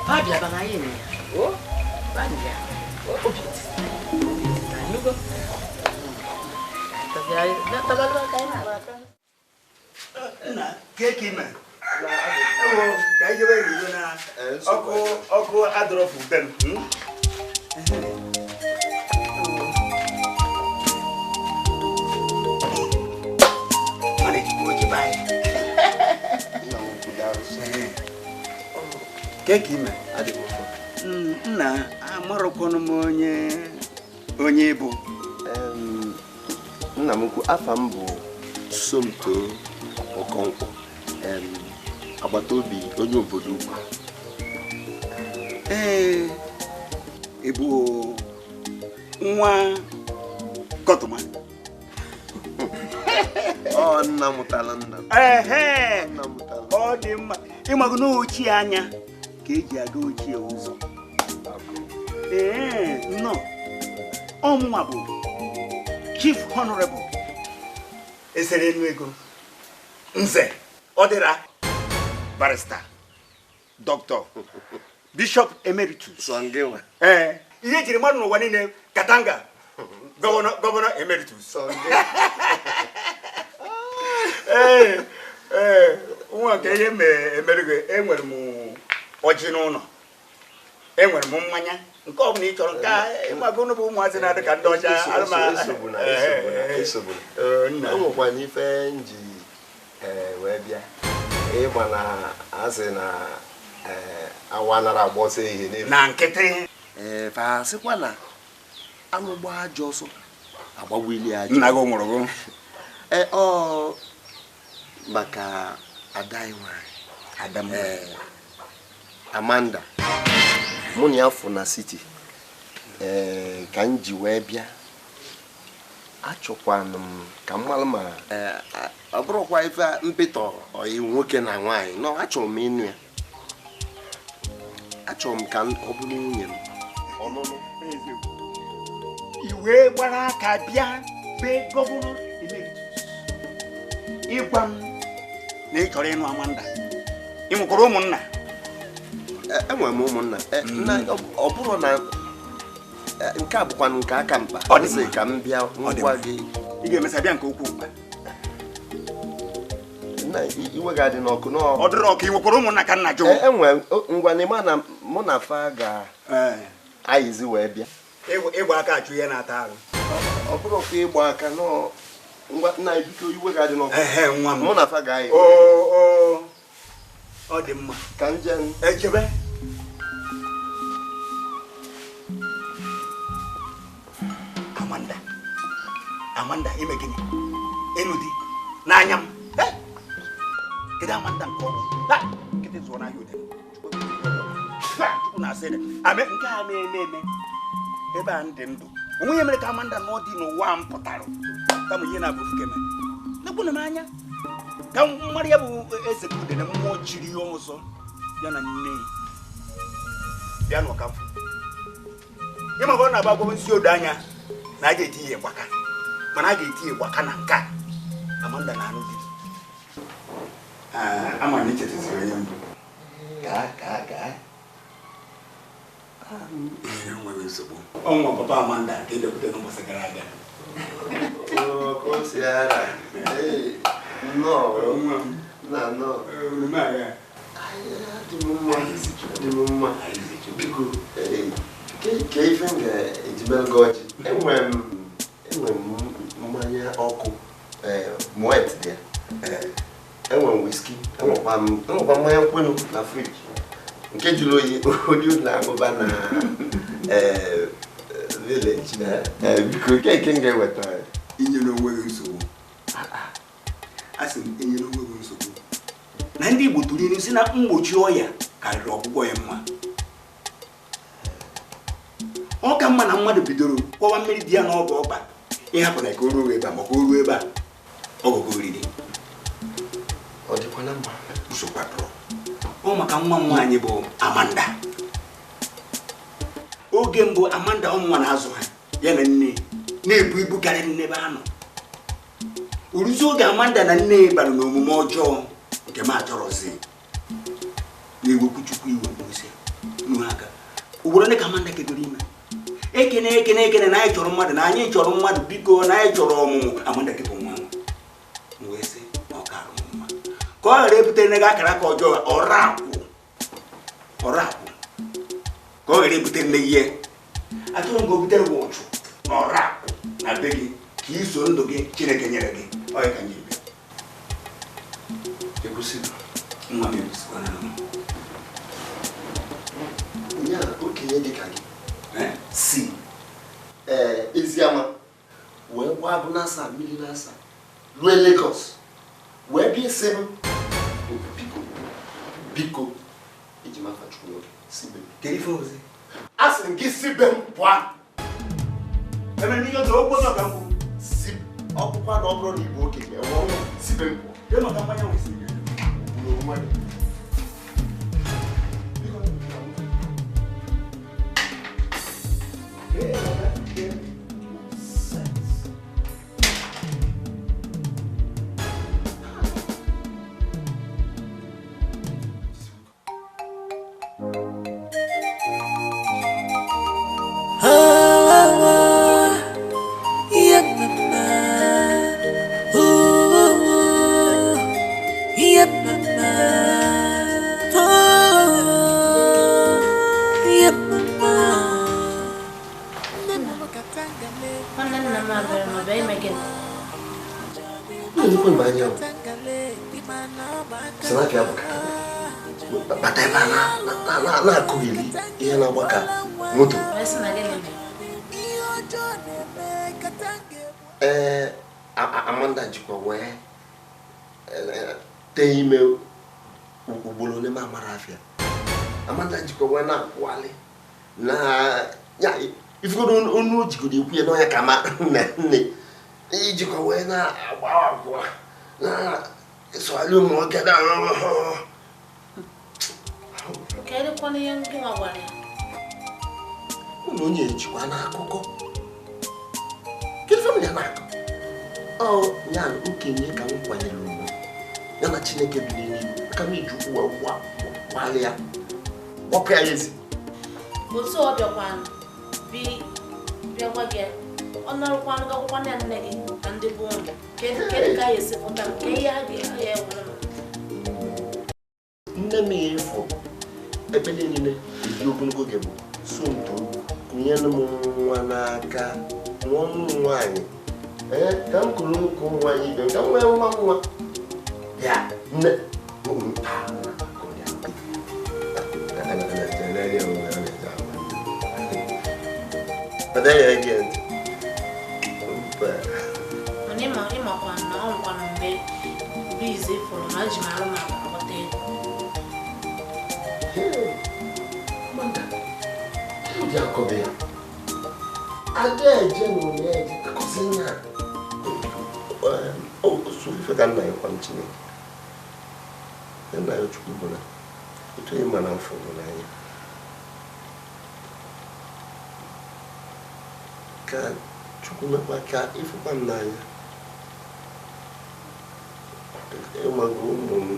Fa bịaba na anyị nne ya. O, fa bịa. Obi ti. Nugo. Nna, keke ime. Ewo, ka anyị jebe n'udo na ọkụ ọkụ adọrọfụ be m. Keke ime. Nna, amarọkwanụ m onye bụ. Nna m ukwu, afa m bụ Somto Okonkwo, agbata obi onye obodo ukwu. Ee, ị bụ nwa Kọtụma? Ọ nna mụtara nna m. Ehe, ọ dị mma. Ịmago na ochie anya ka eji aga ochie ụzọ. Ee, nnọọ. Ọmụnwa bụ Chief Honorable Esere enu ego Nze Odira Barrister Doctor Bishop Emeritus. Ee, ihe ejiri mmadụ n'ụwa niile Katanga Governor Emeritus. Ee, ee, nwa nke ihe emerego, enwere m ọjị n'ụlọ, enwere m mmanya nke ọ bụla ị chọrọ nke ịmago bụ ụmụazị na-adị ka ndị ọcha. Enwekwana ife nji wee bịa ịgba na asị na awa nara agba ọsọ ehihie n'efu na nkịtị. Ee, fa sịkwa na anụ gbaa ajọ ọsọ agbagbu ili ajọ. Nna gị nwụrụ gị? Ee, ọ maka ada anyị nwanyị Ada m. Amanda, mụ na ya fụ na city. Ee, ka m ji wee bịa achọkwanụ m ka m malụ ma ọ bụrụkwa ife mpịtọ ọyị nwoke na nwaanyị nọ. Achọrọ m ịnụ ya, achọrọ m ka ọ bụrụ nwunye m ọnụnụ. I wee gbara aka bịa be Gọvanọ Emeritus ịgwa m na ị chọrọ ịnụ Amanda. Ị nwekwara ụmụnna? Enwere m ụmụnna. Ọ bụrụ na nke a bụkwa nke aka mkpa, ọ sị ka m bịa ngwa gị. Ị ga-emesa bịa nke ukwuu mkpa. Nna, iwe ga-adị n'ọkụ. Ọ dịrị ọkụ. Ị nwekwara ụmụnna ka nna jụụ? Enwere. Ngwa na ịma na mụ na fa ga-ayịzi wee bịa. Ịgba aka achụ ihe na-ata arụ. Ọ bụrụkwa ịgba aka nọ. Ngwa nna, biko, iwe ga-adị n'ọkụ. Nwa m, mụ na fa ga-ayị. Ọ dị mma. Ka njem echebe. Amanda, Amanda, ime gịnị? Ịnụ di n'anya m. Kedu Amanda nke ọgwụ? Nkịtị zụọ n'ahịa ode. Chukwu na-asị dị. Ame nke a na-eme eme. Ebe a ndị ndụ. Onwe ihe mere ka Amanda nọ dị n'ụwa m pụtara. Kama ihe na-abụ fukeme. Lekwunu m anya. Ka mmadụ ya bụ eze udene mmụọ chiri ya ọzọ ya na nne ya. Bịa n'ọka mfụ. Ịma ọ na-agba agwọ nsi odo anya na a ga-eti ya ịgbaka. Mana a ga-eti ya ịgbaka na nke a. Amanda na-anụ di. Ama na ichetaziri onye mbụ. Gaa gaa gaa. Enweghị nsogbu. Ọ nwa papa Amanda nke edekwute n'ụbọchị gara aga. Ka ife m ga-eji mere gị ọjị, enwere m mmanya ọkụ moet dị ya, enwere m whisky, enwekwa mmanya nkwenu na friji nke jụrụ oyi onye na-aṅụba na village. Biko ke m ga-eweta inyere onwe gị nsogbu. Asị m enyere onwe gị nsogbu. Na ndị Igbo tụrụ ilu si na mgbochi ọya karịrị ọgwụgwọ ya mma. Ọ ka mma na mmadụ bidoro kwọwa mmiri dị ya n'ọba ọkpa ịhapụ na ka o ruo ebe a maka o ruo ebe a ọgụgụ oriri. Ọ dịkwa na mma. Nsogbu adọrọ. Ọ maka nwa m nwaanyị bụ Amanda. Oge mbụ Amanda ọmụnwa na-azụ ha ya na nne na-ebu ibu karịrị n'ebe ha nọ. Uruzi oge Amanda na nne bara n'omume ọjọọ nke m achọrọzi na-ewekwu Chukwu iwe mkposi n'aka. Ugboro ole ka Amanda kedoro ime? Ekene ekene ekene na anyị chọrọ mmadụ na anyị chọrọ mmadụ biko na anyị chọrọ ọmụmụ. Amanda kepụ nwa nwa. M wee sị na ọ karụ m mma. Ka ọ ghara ebutere gị akara aka ọjọọ ọra akwụ ọra akwụ ka ọ ghara ebutere nne gị ihe. Achọrọ m ka o butere gị ụchụ na ọra akwụ na be gị ka iso ndụ gị Chineke nyere gị. Ọ ya ka anyị bịa. Ekwusigo. Nwa m ekwusikwana m. Ya okenye dị ka gị si Eziama wee gbaa bụ n'asa mmiri n'asa ruo Lagos wee bịa sị m biko biko eji m afa Chukwu nwoke si be m. Kedu ife ozi? A sị m gị si be m pụọ. Emere m ihe ọjọọ okwu ọzọ ka m kwuru. Si ọkpụkwa na ọ bụrụ na ịbụ okenye enwe si be m pụọ. Kedu maka mmanya nwere si gị? Gburu onwe gị. Ee, Amanda jikwa wee tee ime ugboro ole ma mara afịa. Amanda jikwa wee na-akwụghalị na ya ifugodo onu jigodo ekwu ya n'ọnya ka ma nne ijikwa wee na-agba agwa na-esogharị ụmụ nwoke na ụlọ onye ejikwa n'akụkọ. Kedu ife m ya na-akọ? Ọ ya okenye ka m kwanyere ugwu ya na Chineke bi n'eluigwe aka m iji ụkwụ wee gbalịa kpọpụ ya ezi. Otu ọ bịakwanụ bịagwa gị ọ narụkwanụ gị akwụkwọ nne nne gị na ndị bụ ụlọ kedu ka a ga-esi pụta nke ihe a ga-ewere m? Nne m ya efu ebe niile eji ogologo oge bụ so nto kụnyere m nwa n'aka nwa ọnụ nwaanyị ee ka m kụrụ nwoke ụmụ nwaanyị ibe m ka m nwee nwa nwa ya nne Mana ịmakwa na ọ nwekwana mgbe bizi fụrụ na eji m arụ m akpata ego. Ụdị akọbe ya ada eje na onye eje akọzi na osu ife ka nna ya kwa m Chineke nna ya Chukwu bụ na otu onye mara mfụ bụ n'anya ka Chukwu mekwa ka ịfụkwa m n'anya ịmago ụmụ m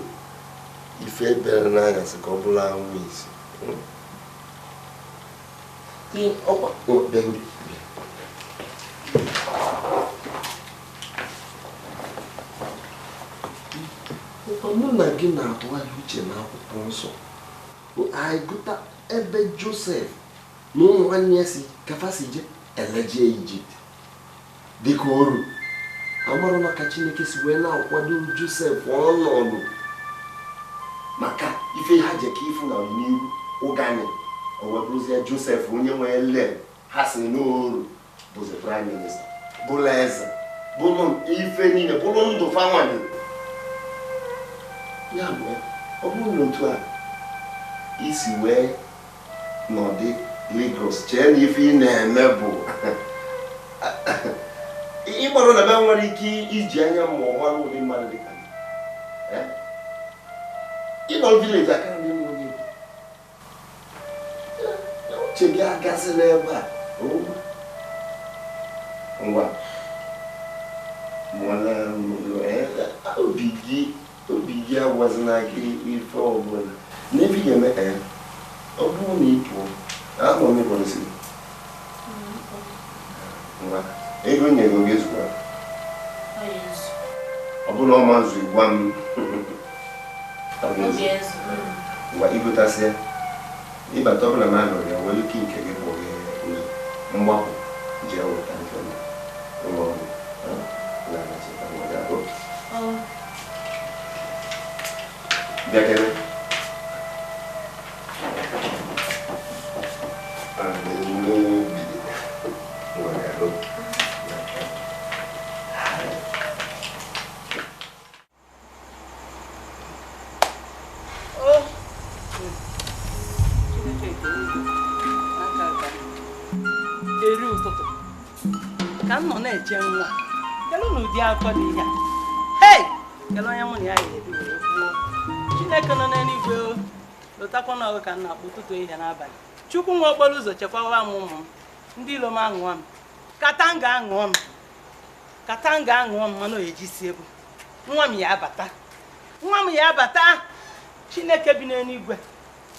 ife bịara n'anya sị ka ọ bụrụ anwụ isi. Mụ na gị na-atụgharị uche n'akwụkwọ nsọ anyị gụta ebe Josef na ụmụ nwanne ya si kafa si je eleje Ijipt dịka oru amarụ na ka Chineke si wee na-akwado Josef ọnọdụ maka ife ha je ka ifu na n'iru ụgani o wee bụrụzie Josef onye nwee le Ha si n'oru bụzi prime minista, bụrụ eze, bụrụ ife niile, bụrụ ndụ fanwanyị. Ya bụ, ọ bụrụ na otu a isi wee nọdị Lagos chee na ife ị na-eme bụ ịgbara na be nwere ike iji anya ma ọ mara ụdị mmadụ dị ka gị. Ịnọ vileji aka ndị m onye uche gị agasịla ebe a. Ngwa obi gị agwazina gị ife ọbụla n'ebe ị ga-eme ọ bụrụ na ị pụọ ahụ m ịkwadosiri ngwa ego nye ego gị zụkwara ọ bụrụ ọma nzu gwa m ngwa igotasịa ịbata ọbụla m anọrọ ya nwere ike nke gị kpọghee ụzọ mgbapụ jee weta nke ụlọ ọrụ bịakere. Eri ụtụtụ ka m nọ na-eche nwa kedu na ụdị akọ dị ya. Hei, kedu onye mụ na ya ga-ebi were kwuo Chineke nọ n'eluigwe lụtakwa n'ọgụ ka m na-akpọ ụtụtụ ehihie n'abalị. Chukwu nwe okporo ụzọ chekwawa m ụmụ m, ndị ilo m aṅụọ m, katanga aṅụọ m, katanga aṅụọ m, mana ejisi ebu nwa m ya abata, nwa m ya abata. Chineke bi n'eluigwe,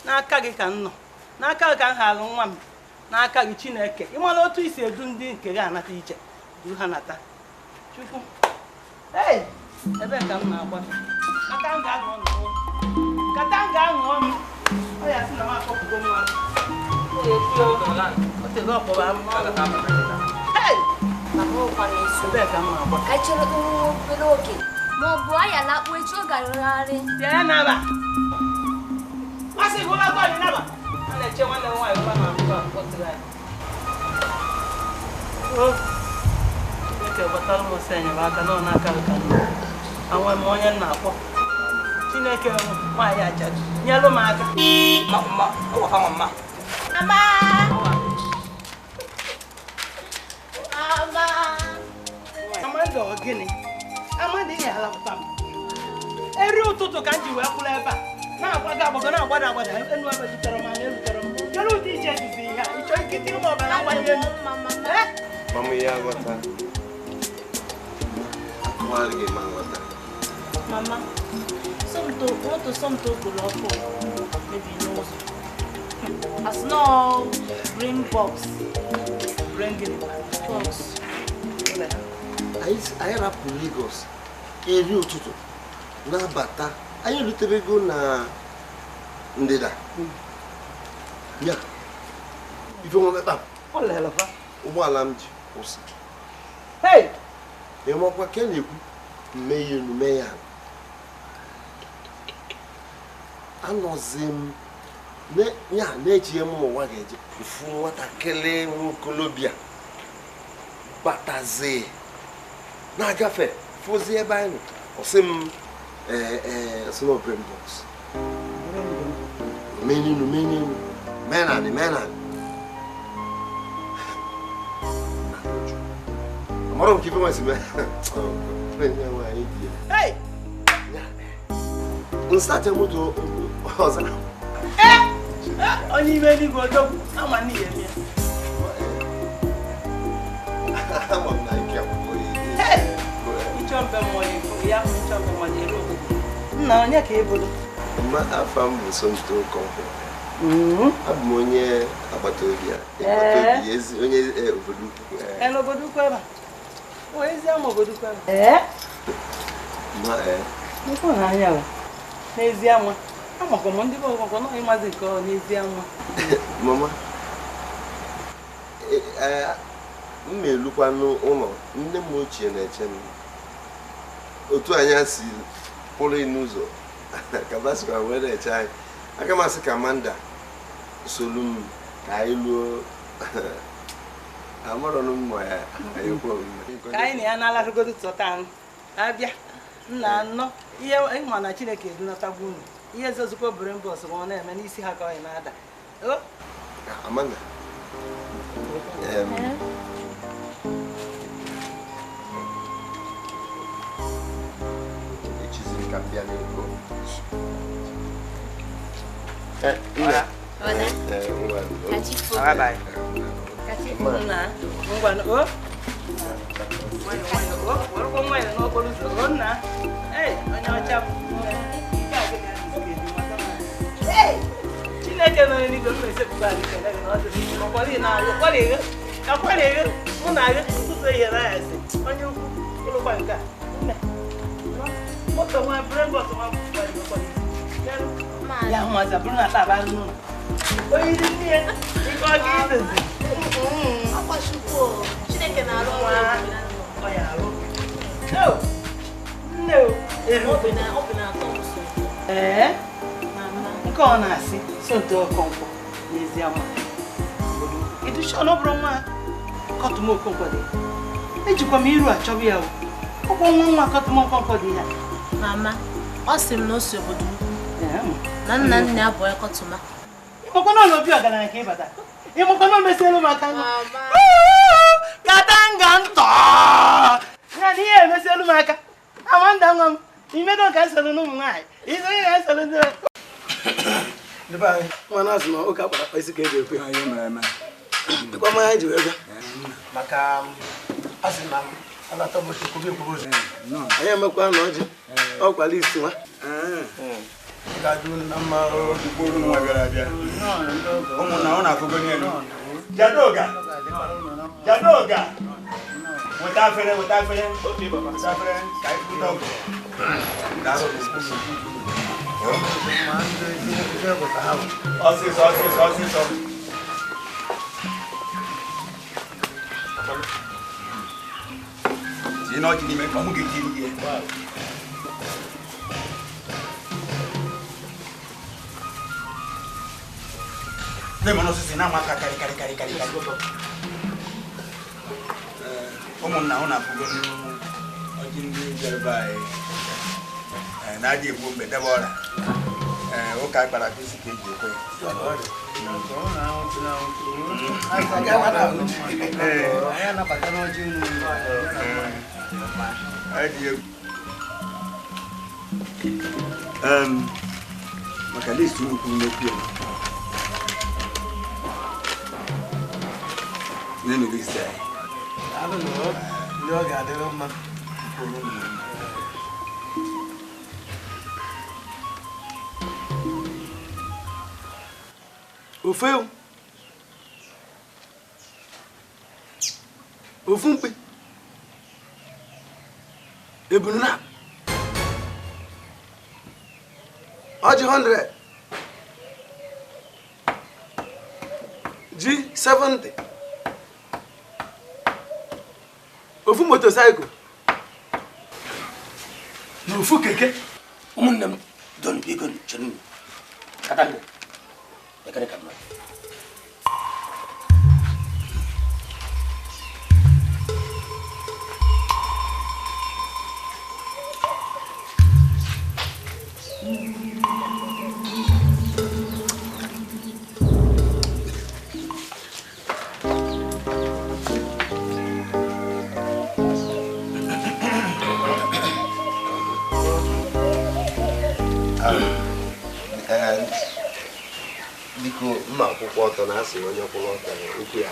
n'aka gị ka m nọ, n'aka gị ka m halụ nwa m, n'aka gị Chineke. Ị mara otu isi edu ndị nke gị anata ije, duru ha nata. Chukwu, ei, ebe ka m na-agbafe. Katanga aṅụọ m, katanga aṅụọ m. Ọ ya sị na m akpọpụgo nwa m. O tego ọkpọba m n'ọnụ. Ei! Ebe ka m na-agba. Ka chere obere oge ma ọ bụ anyị alakpuo echi ọ garụgharị. Bịa naba. Masị gị ụlọ akwụkwọ naba. A na-eche nwanne m nwaanyị ụlọ na-akwụkwọ akpọtụrụ anyị. O, Chineke gbatara m ọsọ enyemaka nọ n'aka nka m. Anwe m onye m na-akpọ. Chineke nwaanyị ajadu, nyelụ m aka. Ma, ọ gwakwa mama. Mama! Mama! Amanda ọ gịnị? Amanda ihe alapụta m. Eri ụtụtụ ka m ji wee kwụrụ ebe a. Na-agbago agbago na-agbada agbada enu ebe zutere m anya erutere m. Kedu ụdị ije dịzi ihe a? Ị chọrọ ikite ụmụ ọbara mgbali elu? Mama ya aghọta. Akọwara gị ma nghọta. Mama, moto Somto gụrụ ọkụ mebiri n'ụzọ. As no brain box. Brain gịnị? Box. Anyị rapụrụ Lagos eri ụtụtụ na-abata. Anyị erutebego na ndịda. Ya, ife nwa mekpa. Ụgbọala m ji kwụsị. Ịmakwa ka na-ekwu mme ya enu mee ya. Anọzi m ya na-eji m ụwa ga-eje mfu nwatakịrị nwokolobịa batazi na-agafe fụzi ebe anyị nọ. Ọ sị m sị brain box. Meninu meninu menani menani. Amara m ka ife nwesị mee. Hey! Nsacha moto ọzọ. Onye ime eluigwe odogwu, ama n'ihe eme ya. Ama m na ike akwụkwọ ya. Ịchọ mbe mmụọ ya, ịchọ mbe mmụọ ya eru ụtụtụ. Nna onye ka ebodo? Mma afa m bụ Somto Okonkwo. Abụ m onye agbata obi ya. Agbata obi ezi onye obodo ukwu. Ee, n'obodo ukwu ebe a. O ezi ama obodo ukwu ebe a. Ee? Ma ee. Nkwu na anya o. N'ezi ama. Amakwa m ndị bụ ọgwụgwọ na ịmazi nke ọ n'ezi ama. Mama, m na-elukwa n'ụlọ nne m ochie na-eche m. Otu anyị si pụrụ n'ụzọ ka basikwa wee na-eche anyị. Aga m asị ka Amanda solu m ka anyị luo Amarọ m mmụ ya ekwe omume. Ka anyị na ya na-alarụgodo tọta abịa nna anọ ihe ịma na Chineke edunatagwu unu ihe zozukwa obere mbọ ọsọ ọ na-eme n'isi ha ka ọ na-ada. Amanda. Echiziri ka m bịa n'ego. Bye bye. Nna, ngwa o. Werekwa nwayọ n'okporo ụzọ o nna. Ee, onye ọcha bụ Chineke nọ n'eluigwe m na-esepụta anyị kele gị na ọ dịrị gị ọkwari na-agụ akwari ego mụ na agụ ụzọ ihe na-ayasị onye ukwu ụlọkwa nke a nne moto nwa brembọs nwa ya nwaza bụrụ na taa bara n'ụlọ onye iri nne ya ike ọ ga-edozi ọkwa Chukwu Chineke na-arụ ọrụ ọ ya arụ nne obi na-atọ m so ee nke ọ na-asị Somto Okonkwo n'ezie nwa ịdụcha na ọ bụrụ nwa Kọtụma Okonkwo dị ejikwa m iru achọba ya ọkwa nwa nwa Kọtụma Okonkwo dị ya. Mama, ọ sị m na o si obodo ukwu na nna nna ya bụ Kọtụma. Ịmakwa na obi ọgaranya ka ịbata ịmakwa na o mesielu m aka katanga ntọ ya na ihe emesielu m aka Amanda nwa m imedo ka nsoro n'ụmụ nwaanyị isonye ka nsoro ndị ndị be anyị nwa na-azụ na ụka kpara akpa isi ka eji ekwe dịkwa mmanya anyị ji wee bịa maka a sị na alata ụbọchị kwubi ekwubi ụzọ anyị emekwa na ọjị ọkwala isi nwa ga-adị unu na mma unu nwa bịara abịa ụmụnna ọ na-afụgo n'elu Jadoga Jadoga weta afere weta afere weta afere ka anyị pụta ọgụ. Ọsịsọ ọsịsọ ọsịsọ. Tinye n'ọjị n'ime ka mụ ga-etiri gị. Na-eme n'osisi na-ama aka karị karị karị karị karị. Ụmụnna ọ na-afụgo ọjị ndị bịara be anyị na-adị egbu mgbe debe ọrịa ụka kpara isi ka eji ekwe maka list unu kwuru n'okwu ya n'enu list anyị ndị ọ ga-adịrị mma. Ofu ewu ofu mkpi ebunu na ọjị 100 ji 70 ofu motosaịkụl na ofu keke. Ụmụnne m don biko chere kata ekere ka mma. Biko mma akwụkwọ ọtọ na-asị onye kwụrụ ọtọ okwu ya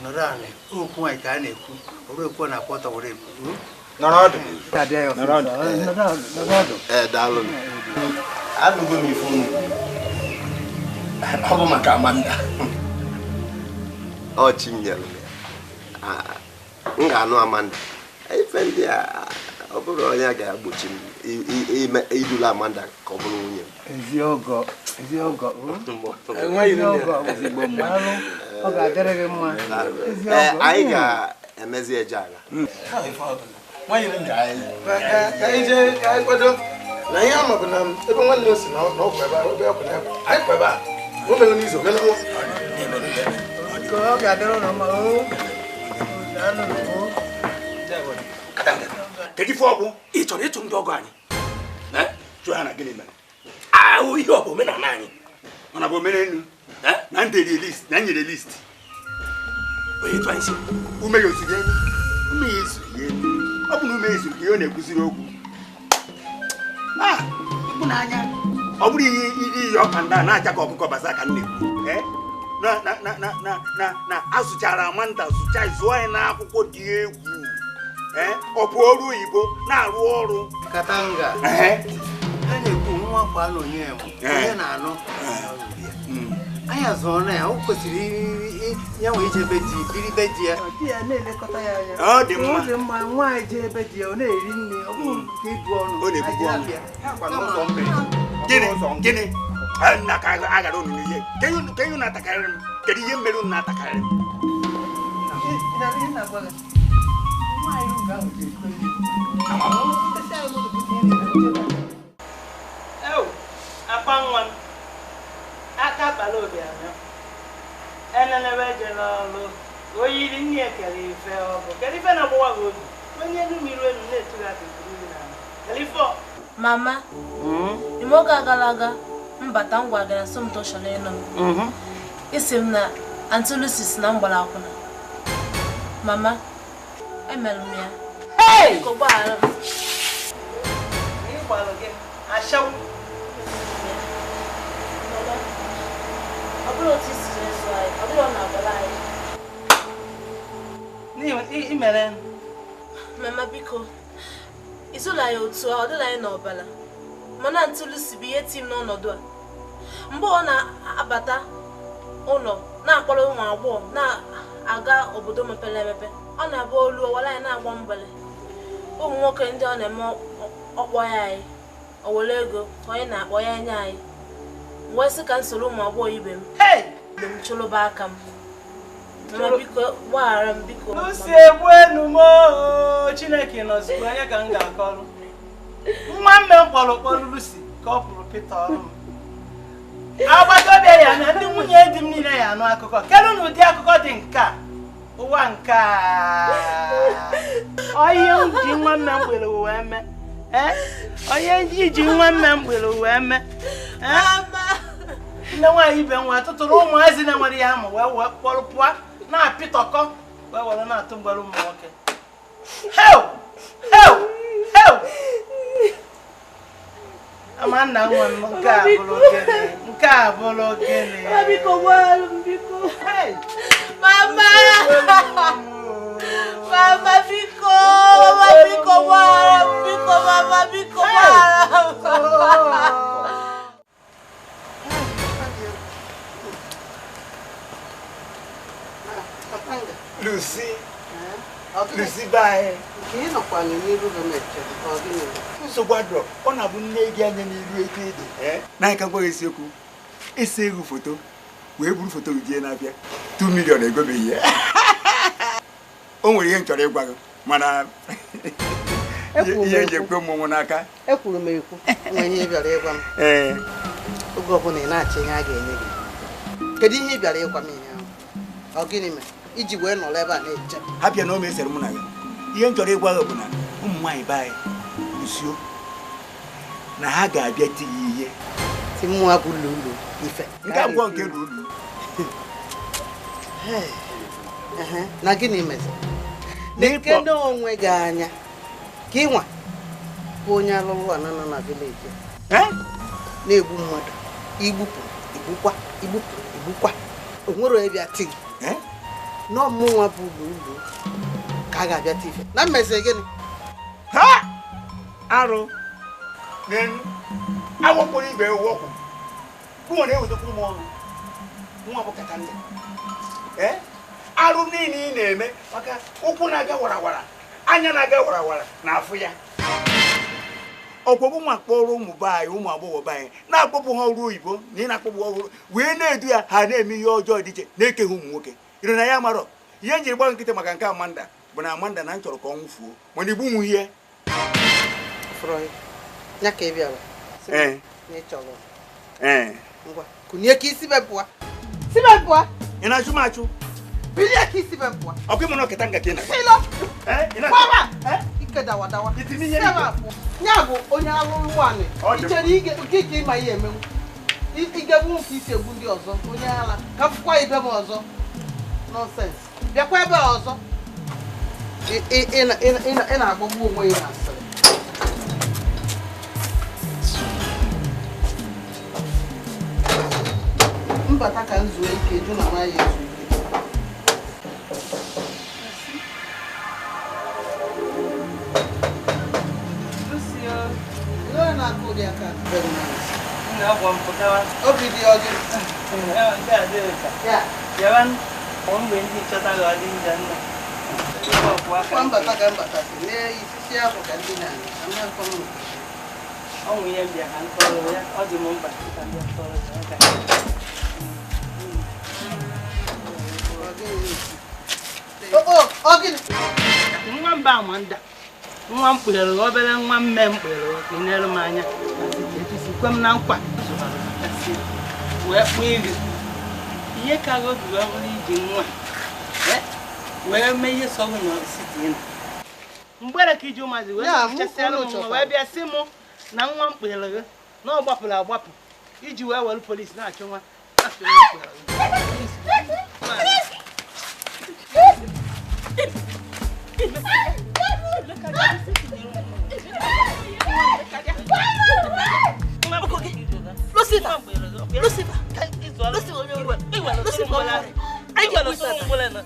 nọrọ anị okwu anyị ka a na-ekwu ọrụ ekwu na-akwụ ọtọ were ekwu. Daalụ anụgo m ife unu ọ bụ maka Amanda ọchị m nyere m ga-anụ Amanda ife ndị a ọ bụrụ onye a ga-egbochi m idula Amanda ka ọ bụrụ nwunye m. Ezi ọgọ, ezi ọgọ. Ọ ga-adịrị gị mma. Anyị ga-emezi eje ala. Ka anyị jee ka anyị kwado na ihe ama bụ na ebe nwanne o si na ọkwụ ebe a ebe ọkwụ na anyị kwụ ebe a o mere n'izu o mere nwa. Ọ ga-adịrị ụnụ mma o. Daalụ o. Kedu ife ọgwụ ị chọrọ ịchụ ndị ọgọ anyị? Chụọ ha na gịnị mere? Ahụ ihe ọ bụ omenala anyị. Mana bụ omenelu na ndere list na nyere list. Onye tụ anyị si ume ya ozugbo elu. Ume ya ezughị elu. Ọ bụ na ume ezuru ka ihe ọ na-ekwuziri okwu. Ịhụnanya ọ bụrụ ihe iyi ọka ndị a na-acha ka ọkụkọ basa ka m na-ekwu. Na na na na na na na azụchara Amanda zụcha zụọ anyị n'akwụkwọ dị egwu. Ọ bụ ọrụ oyibo na-arụ ọrụ. Katanga. A na-ekwu nwa kwa na onye onye na-anụ. Anyị azụọ na ya, o kwesịrị ya nwee ije be di, biri be di ya. Di ya na-elekọta ya anya. Ọ dị mma. Ọ dị mma, nwaanyị jee ebe di ya, ọ na-eri nri, ọ bụghị nke ibu ọnụ. Ọ na-ebubu ọnụ. Gịnị? Gịnị? Nna ka aghara unu n'ihe. Ka ihe na-atakarịrị m? Kedu ihe mere unu na-atakarịrị m? Akwa nwa m, aka kpara obi anọ, enenebe je n'ọlụ, oyiri nne kere ife ọ bụ, kedu ife na-agbawa gị obi, onye elu mmiri elu na-etu gị aka eburu n'ala, kedu ife ọ? Mama, ime oge gara aga, mbata m gwa gị na Somto chọrọ ịnụ m. Isi m na Aunty Lucy si na m gbara akwụna. Mama, emere m ya. Biko gbaghara m. Ịgbalụ gị, ashawo. Ọ bụrụ otu isi zụ anyị, ọ bụrụ na agbara anyị. N'ihi imere. Mama biko, izụla anyị otu a, ọ dịla anyị n'ọbara. Mana Aunty Lucy bụ ihe tim n'ọnọdụ a. Mgbe ọ na-abata ụlọ na-akpọrọ ụmụ agbọghọ na-aga obodo mepere emepe, ọ na-abụ olu ọwara anyị na-agba mgbele. Ụmụ nwoke ndị ọ na-eme ọkpọ ya anyị, o were ego onye na-akpọ ya nye anyị. Wee sị ka m soro ụmụ agbọghọ ibe m. Mgbe m chụlụba aka m. Mama biko gbaghara m biko. Lucy egbuenu m oo, Chineke nọzikwa onye ka m ga-akọrọ. Nwa mme m kpọrọ kpọrọ Lucy ka ọ pụrụ Pita ọrụ m. Agbataobi ya na ndị nwunye di m niile ya anụ akụkọ. Kedu na ụdị akụkọ dị nke a? Ụwa nke a. Onye ji nwa mme m gbere wee mee. Onye iji nwa mme m gbere wee mee. Nne nwaanyị ibe nwa tụtụrụ ụmụazị na-enwere ya amụ wee kpọrọ pụọ na-apịtọkọ wee were na-atụ mgbere ụmụ nwoke. Heu! Heu! Heu! Amanda nwa m nke a bụrụ gịnị? Nke a bụrụ gịnị? Biko gbaghara m biko. Mama! Mama biko! Mama biko gbaghara m biko! Mama biko gbaghara m. Lucy, Lucy bye. Nsogbu adịrọ, ọ na-abụ nne gị anya n'iru eke ede. N'aka gwa eziokwu, ese egwu foto, wee buru foto gị jee n'abịa. 2 million egobeghị ya. O nwere ihe m chọrọ ịgwa gị, mana ihe eji ekwe mmọnwụ n'aka. Ekwuru m ekwu, nwere ihe ị bịara ịgwa m. Oge ọbụla ị na-achọ ihe a ga-enye gị. Kedu ihe ị bịara ịgwa m ihe ahụ? Ọ gịnị mere? Iji wee nọrọ ebe a na-eche. Hapịa na o mesere mụ na gị. Ihe m chọrọ ịgwa gị bụ na ụmụ nwaanyị be anyị Lucio na ha ga-abịa ti gị ihe. Ti mmụọ bụ lulu ife. Nke abụọ nke lulu. Na gịnị mezi? Na-ekene onwe gị anya ka ị nwa bụ onye alụrụ ana nọ na vileji na-egbu mmadụ, igbupụ, igbukwa, igbupụ, igbukwa. O nwere onye bịa ti gị. N'ọmụnwa bụ lulu ka a ga-abịa ti ife. Na mmezi gịnị? Ha! Arụ n'elu awọkpọrọ ibe wọkwụ kwuo na-ewetakwuru m ọnụ nwa bụ Katanga. Arụ niile ị na-eme maka ụkwụ na-aga warawara, anya na-aga warawara na afụ ya. Ọgwọgwụ nwa kpọrọ ụmụ be anyị, ụmụ agbọghọ be anyị na-akpọpụ ha ọrụ oyibo na ị na-akpọpụ ọrụ wee na-edu ya, ha na-eme ihe ọjọọ dị iche na-ekeghị ụmụ nwoke. Ire na ya marọ ihe m jiri gba nkịtị maka nke Amanda bụ na Amanda na m chọrọ ka ọ nwụfuo, mana igbu nwu ihe. Ya ka ị bịara. Ee. Ngwa, kunie ka isi bepụa. Si bepụa. Ị na-achụ m achụ? Bilie ka isi be m pụọ. Ọkwa ịmụ na ọketa nga ka ị na-akpa. Ilo. Ị na-achụ? Kwaba. Ike dawa dawa. Sebe a pụọ. Ya bụ onye alụlụ anị. Ọ dị I chere ige nke ka ịma ihe emenwu. Ị ga-egbu nke isi egbu ndị ọzọ. Onye ala. Ka m fụkwa ibe m ọzọ. Nonsense. Bịakwa ebe a ọzọ. Ị na-agbagbu onwe ya na asịrị. Mbata ka m zuo ike jụ na nwa ya ezu ike. Ele onye na-akụ ụdị aka? Very nice. Obi dị ọ gị? Ya. Kwa mbata ka mbata si lee isisi ahụ ka ndị na-anya. Ama nkọ m. Ọ nwụ ihe mbịa ka nkọrọ ya, ọ dị m mkpa ka mbịa kọrọ ya, ọ ga- Ọ gịnị? Nwa mba Amanda, nwa m kpere obere nwa mme m kpere ka ị nere m anya etusi kwe m na nkwa wee kpụọ iri ihe ka gị obi wee bụrụ iji nwa wee mee ihe sọgụ na siti na mgbere ka iji ụmụazị wee Ya, mụ chesịara m unu nwa chọtara. wee bịa sị mụ na nwa m kpere gị na ọ gbapụrụ agbapụ iji wee were polisi na-achụ nwa na-achụ nwa m kpere gị. Lucifer! Lucifer! Lucifer onye ori! Lucifer onye ori! Anyị ga-egbu tata!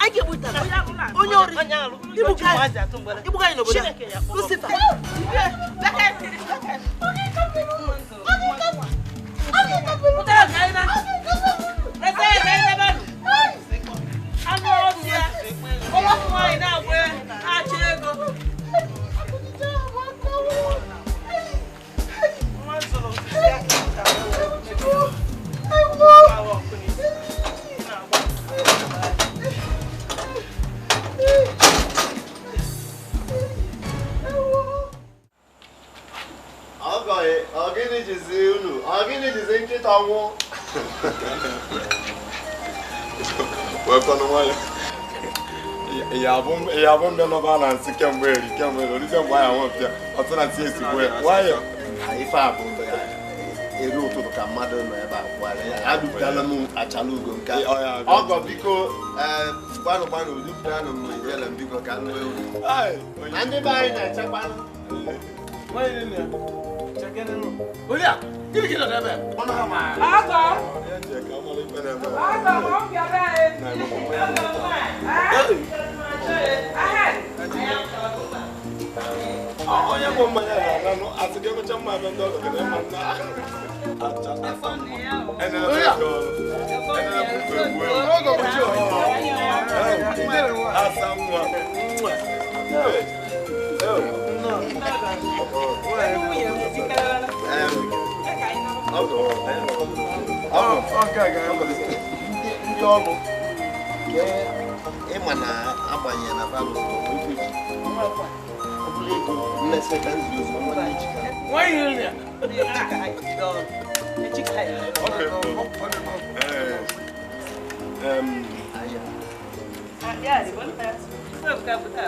Anyị ga-egbu tata! Onye ori! Igbuga anyị n'obodo a! Lucifer! Ọ gịnị jizi unu? Ọ gịnị jizi nkịta nwụ? Wekwanụ nwayọ. Ya abụ mbịa nọba na nsị kemgbe eri kemgbe eri orizie mgbe anyị anwụ pịa ọtụ na nsị esigbo ya nwayọ. Ife a bụ eri ụtụtụ ka mmadụ nọ ebe a kwara ya. Adụpụtala m achala ugo nke a. Ọgọ biko gbanụ gbanụ dupụtanụ m ijele m biko ka m nwee uru. Na ndị be anyị na-echekwanụ. Onye bụ mmanya na-ananụ asị gị emecha mma ebe ndị ọgọ gị na-ema nna acha asa mma. Asa nwa. Ndị ọrụ ịma na agbanye na palọ mmesị ka nzi ozi ọma na-ejika.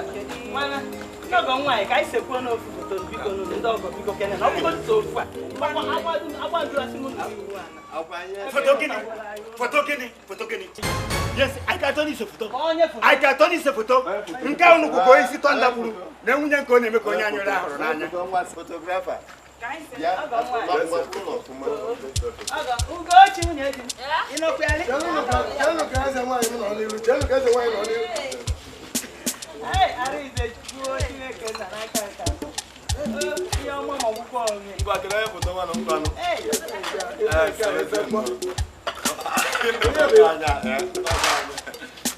Ndị ọgọ nwaanyị ka anyị sekwuo n'ofu foto biko nụ ndị ọgọ biko kene na ọ bụgodị so ofu a agbadu asị m na iwu ana. Foto gịnị? Foto gịnị? Foto gịnị? Yes, I can turn this foto. I can turn this foto. Nke a unu kwukọ isi tọnda gburu na nwunye nke ọ na-eme ka onye anyị ụra hụrụ n'anya. Photographer. Ugochi nwunye di m. Ị nọkwa ya? Chelụ ka eze nwaanyị nọ n'iru. Chelụ ka eze nwaanyị nọ n'iru. Ee, Arinze Chukwu Chineke nna n'aka nka. Ihe ọma ma ọgwụgwọ onwe. Ngwa kedu onye foto nwanụ ngwanụ?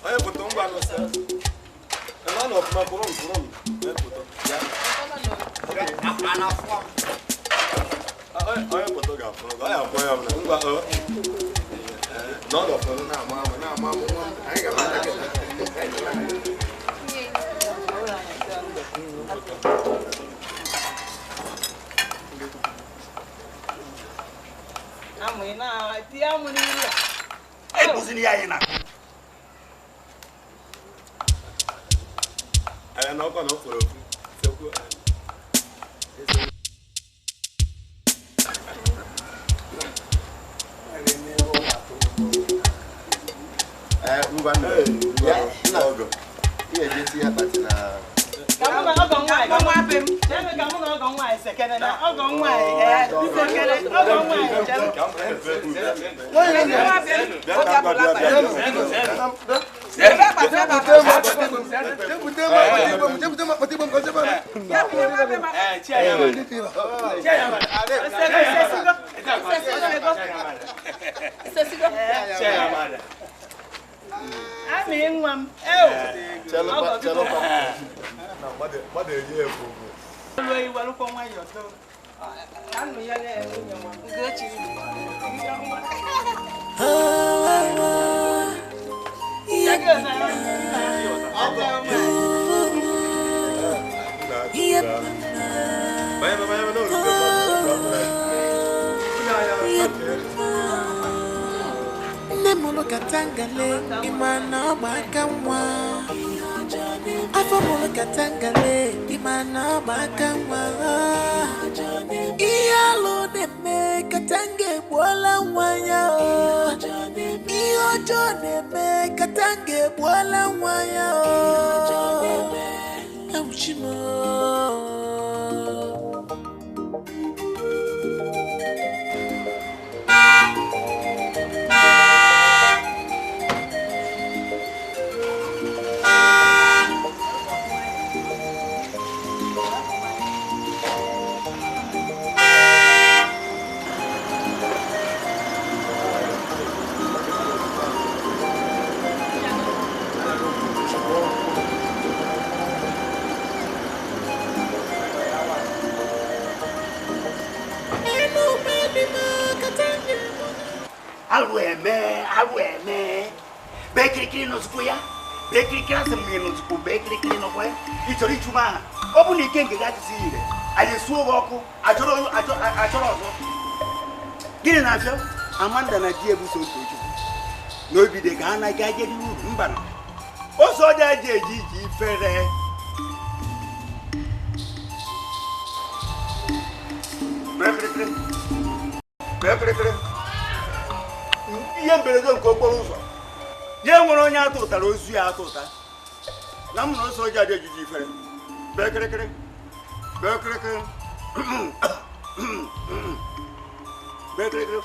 Onye foto ngwanụ sị. Ebe ọ nọ ọfụma kwụrụ m kwụrụ m. Onye foto. Onye foto ga-afụrụ gị. Ọ ya afụ ya ọbụla. Ngwa ọ. N'ọdụ ọfụrụ na-ama ama na-ama ama nwa m. Anyị ga-amata kịta. Amụ ị na-eti amụ n'iru a. Ebuzini ya anyị na. Aya na ọkwa na ọ fọrọ ofu. Sekwu. Ngwa nna. Ya, nna ọgọ. Ihe eji tinye akpati na Ka mụ na ọgọ nwaanyị, ka nwa be m. Chere ka mụ na ọgọ nwaanyị sekene na ọgọ nwaanyị, sekene, ọgọ nwaanyị, chere. Nwa be m, oge abụla Amị nwa m. Chelụkwa, chelụkwa. Na mmadụ eri ebu. Olu iwelụkwa nwayọọ too. Ka nnụ ya na-enye nwa. Ugochi. Nne mụrụ katangale, ịma na ọ gba aka nwa. Afọ mụrụ katangale, ịma na ọ gba aka nwa. Ihe alụ na-eme katanga egbuola nwa ya. Ihe ọjọọ na-eme katanga egbuola nwa ya. Ewuchi m. Arụ eme bee kirikiri nọzikwa ya, bee kirikiri asị m gị nọzikwa, bee kirikiri nọkwa ya. Ị chọrọ ichu m aha? Ọ bụ na ike nke gị ajụsị ire, anyị esuo gị ọkụ, achọrọ ọzọ. Gịnị na-afịọ? Amanda na di ebuso otu Chukwu na obi dị ka ha anaghị aje uru mba na ụzọ dị aja eji iji ifere. Bee kirikiri, bee kirikiri. Ihe mberede nke okporo ụzọ ya nwere onye atụ ụtara ozu ya atụ ụta na m na ose oji adị ejiji ifere. Bee kịrịkịrị, bee kịrịkịrị, bee kịrịkịrị.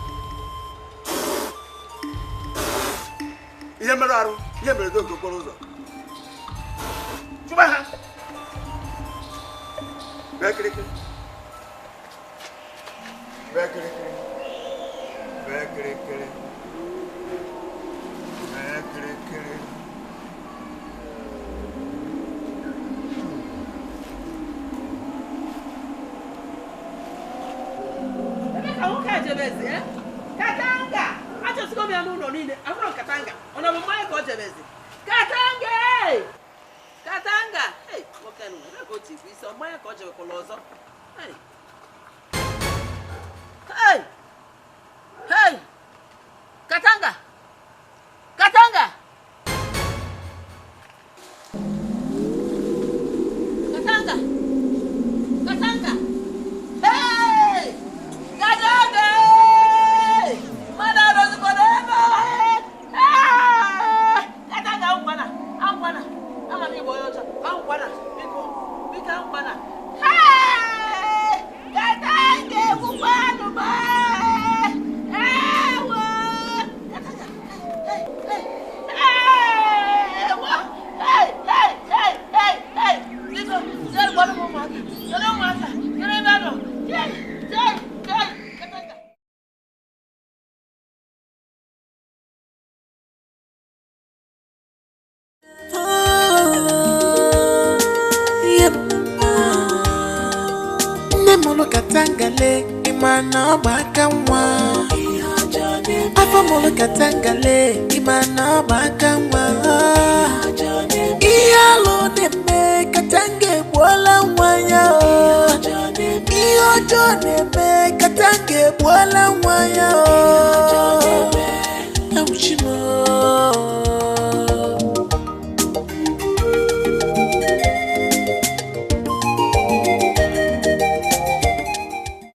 Ihe mere arụ, ihe mberede nke okporo ụzọ, chụba ha. Bee kịrịkịrị, bee kịrịkịrị, bee kịrịkịrị. Katanga! Achọsigo m ya n'ụlọ niile, ahụrụ m katanga. Ọ na bụ mmanya ka ọ jebezi. Katanga! Katanga! Nwoke nụ, ebe ka o tikwa isi, ọ mmanya ka ọ jebekwala ọzọ. Hey! Hey! Katanga! Katanga! Katanga! Katanga! Hey! Katanga! Mmadụ arụzikwana ebe a! Katanga, angwana! Angwana! Ama m igbo onye ọcha. Angwana! Biko! Biko angwana! Hey! Katanga egbukwanụ m! Ewo! Katanga! Hey! Hey! Hey! Hey! Hey! Hey! Hey! Biko! Jee gwanụ m ụmụaka! Kedu ụmụaka? Kedu ebe a nọ? Jee! Jee! Jee! Katanga! Nne mụrụ katangale, ịma na ọ gba aka nwa. Afọ mụrụ katangale, ịma na ọ gba aka nwa. Ihe alụ na-eme katanga egbuola nwa ya. Ihe ọjọọ na-eme katanga egbuola nwa ya.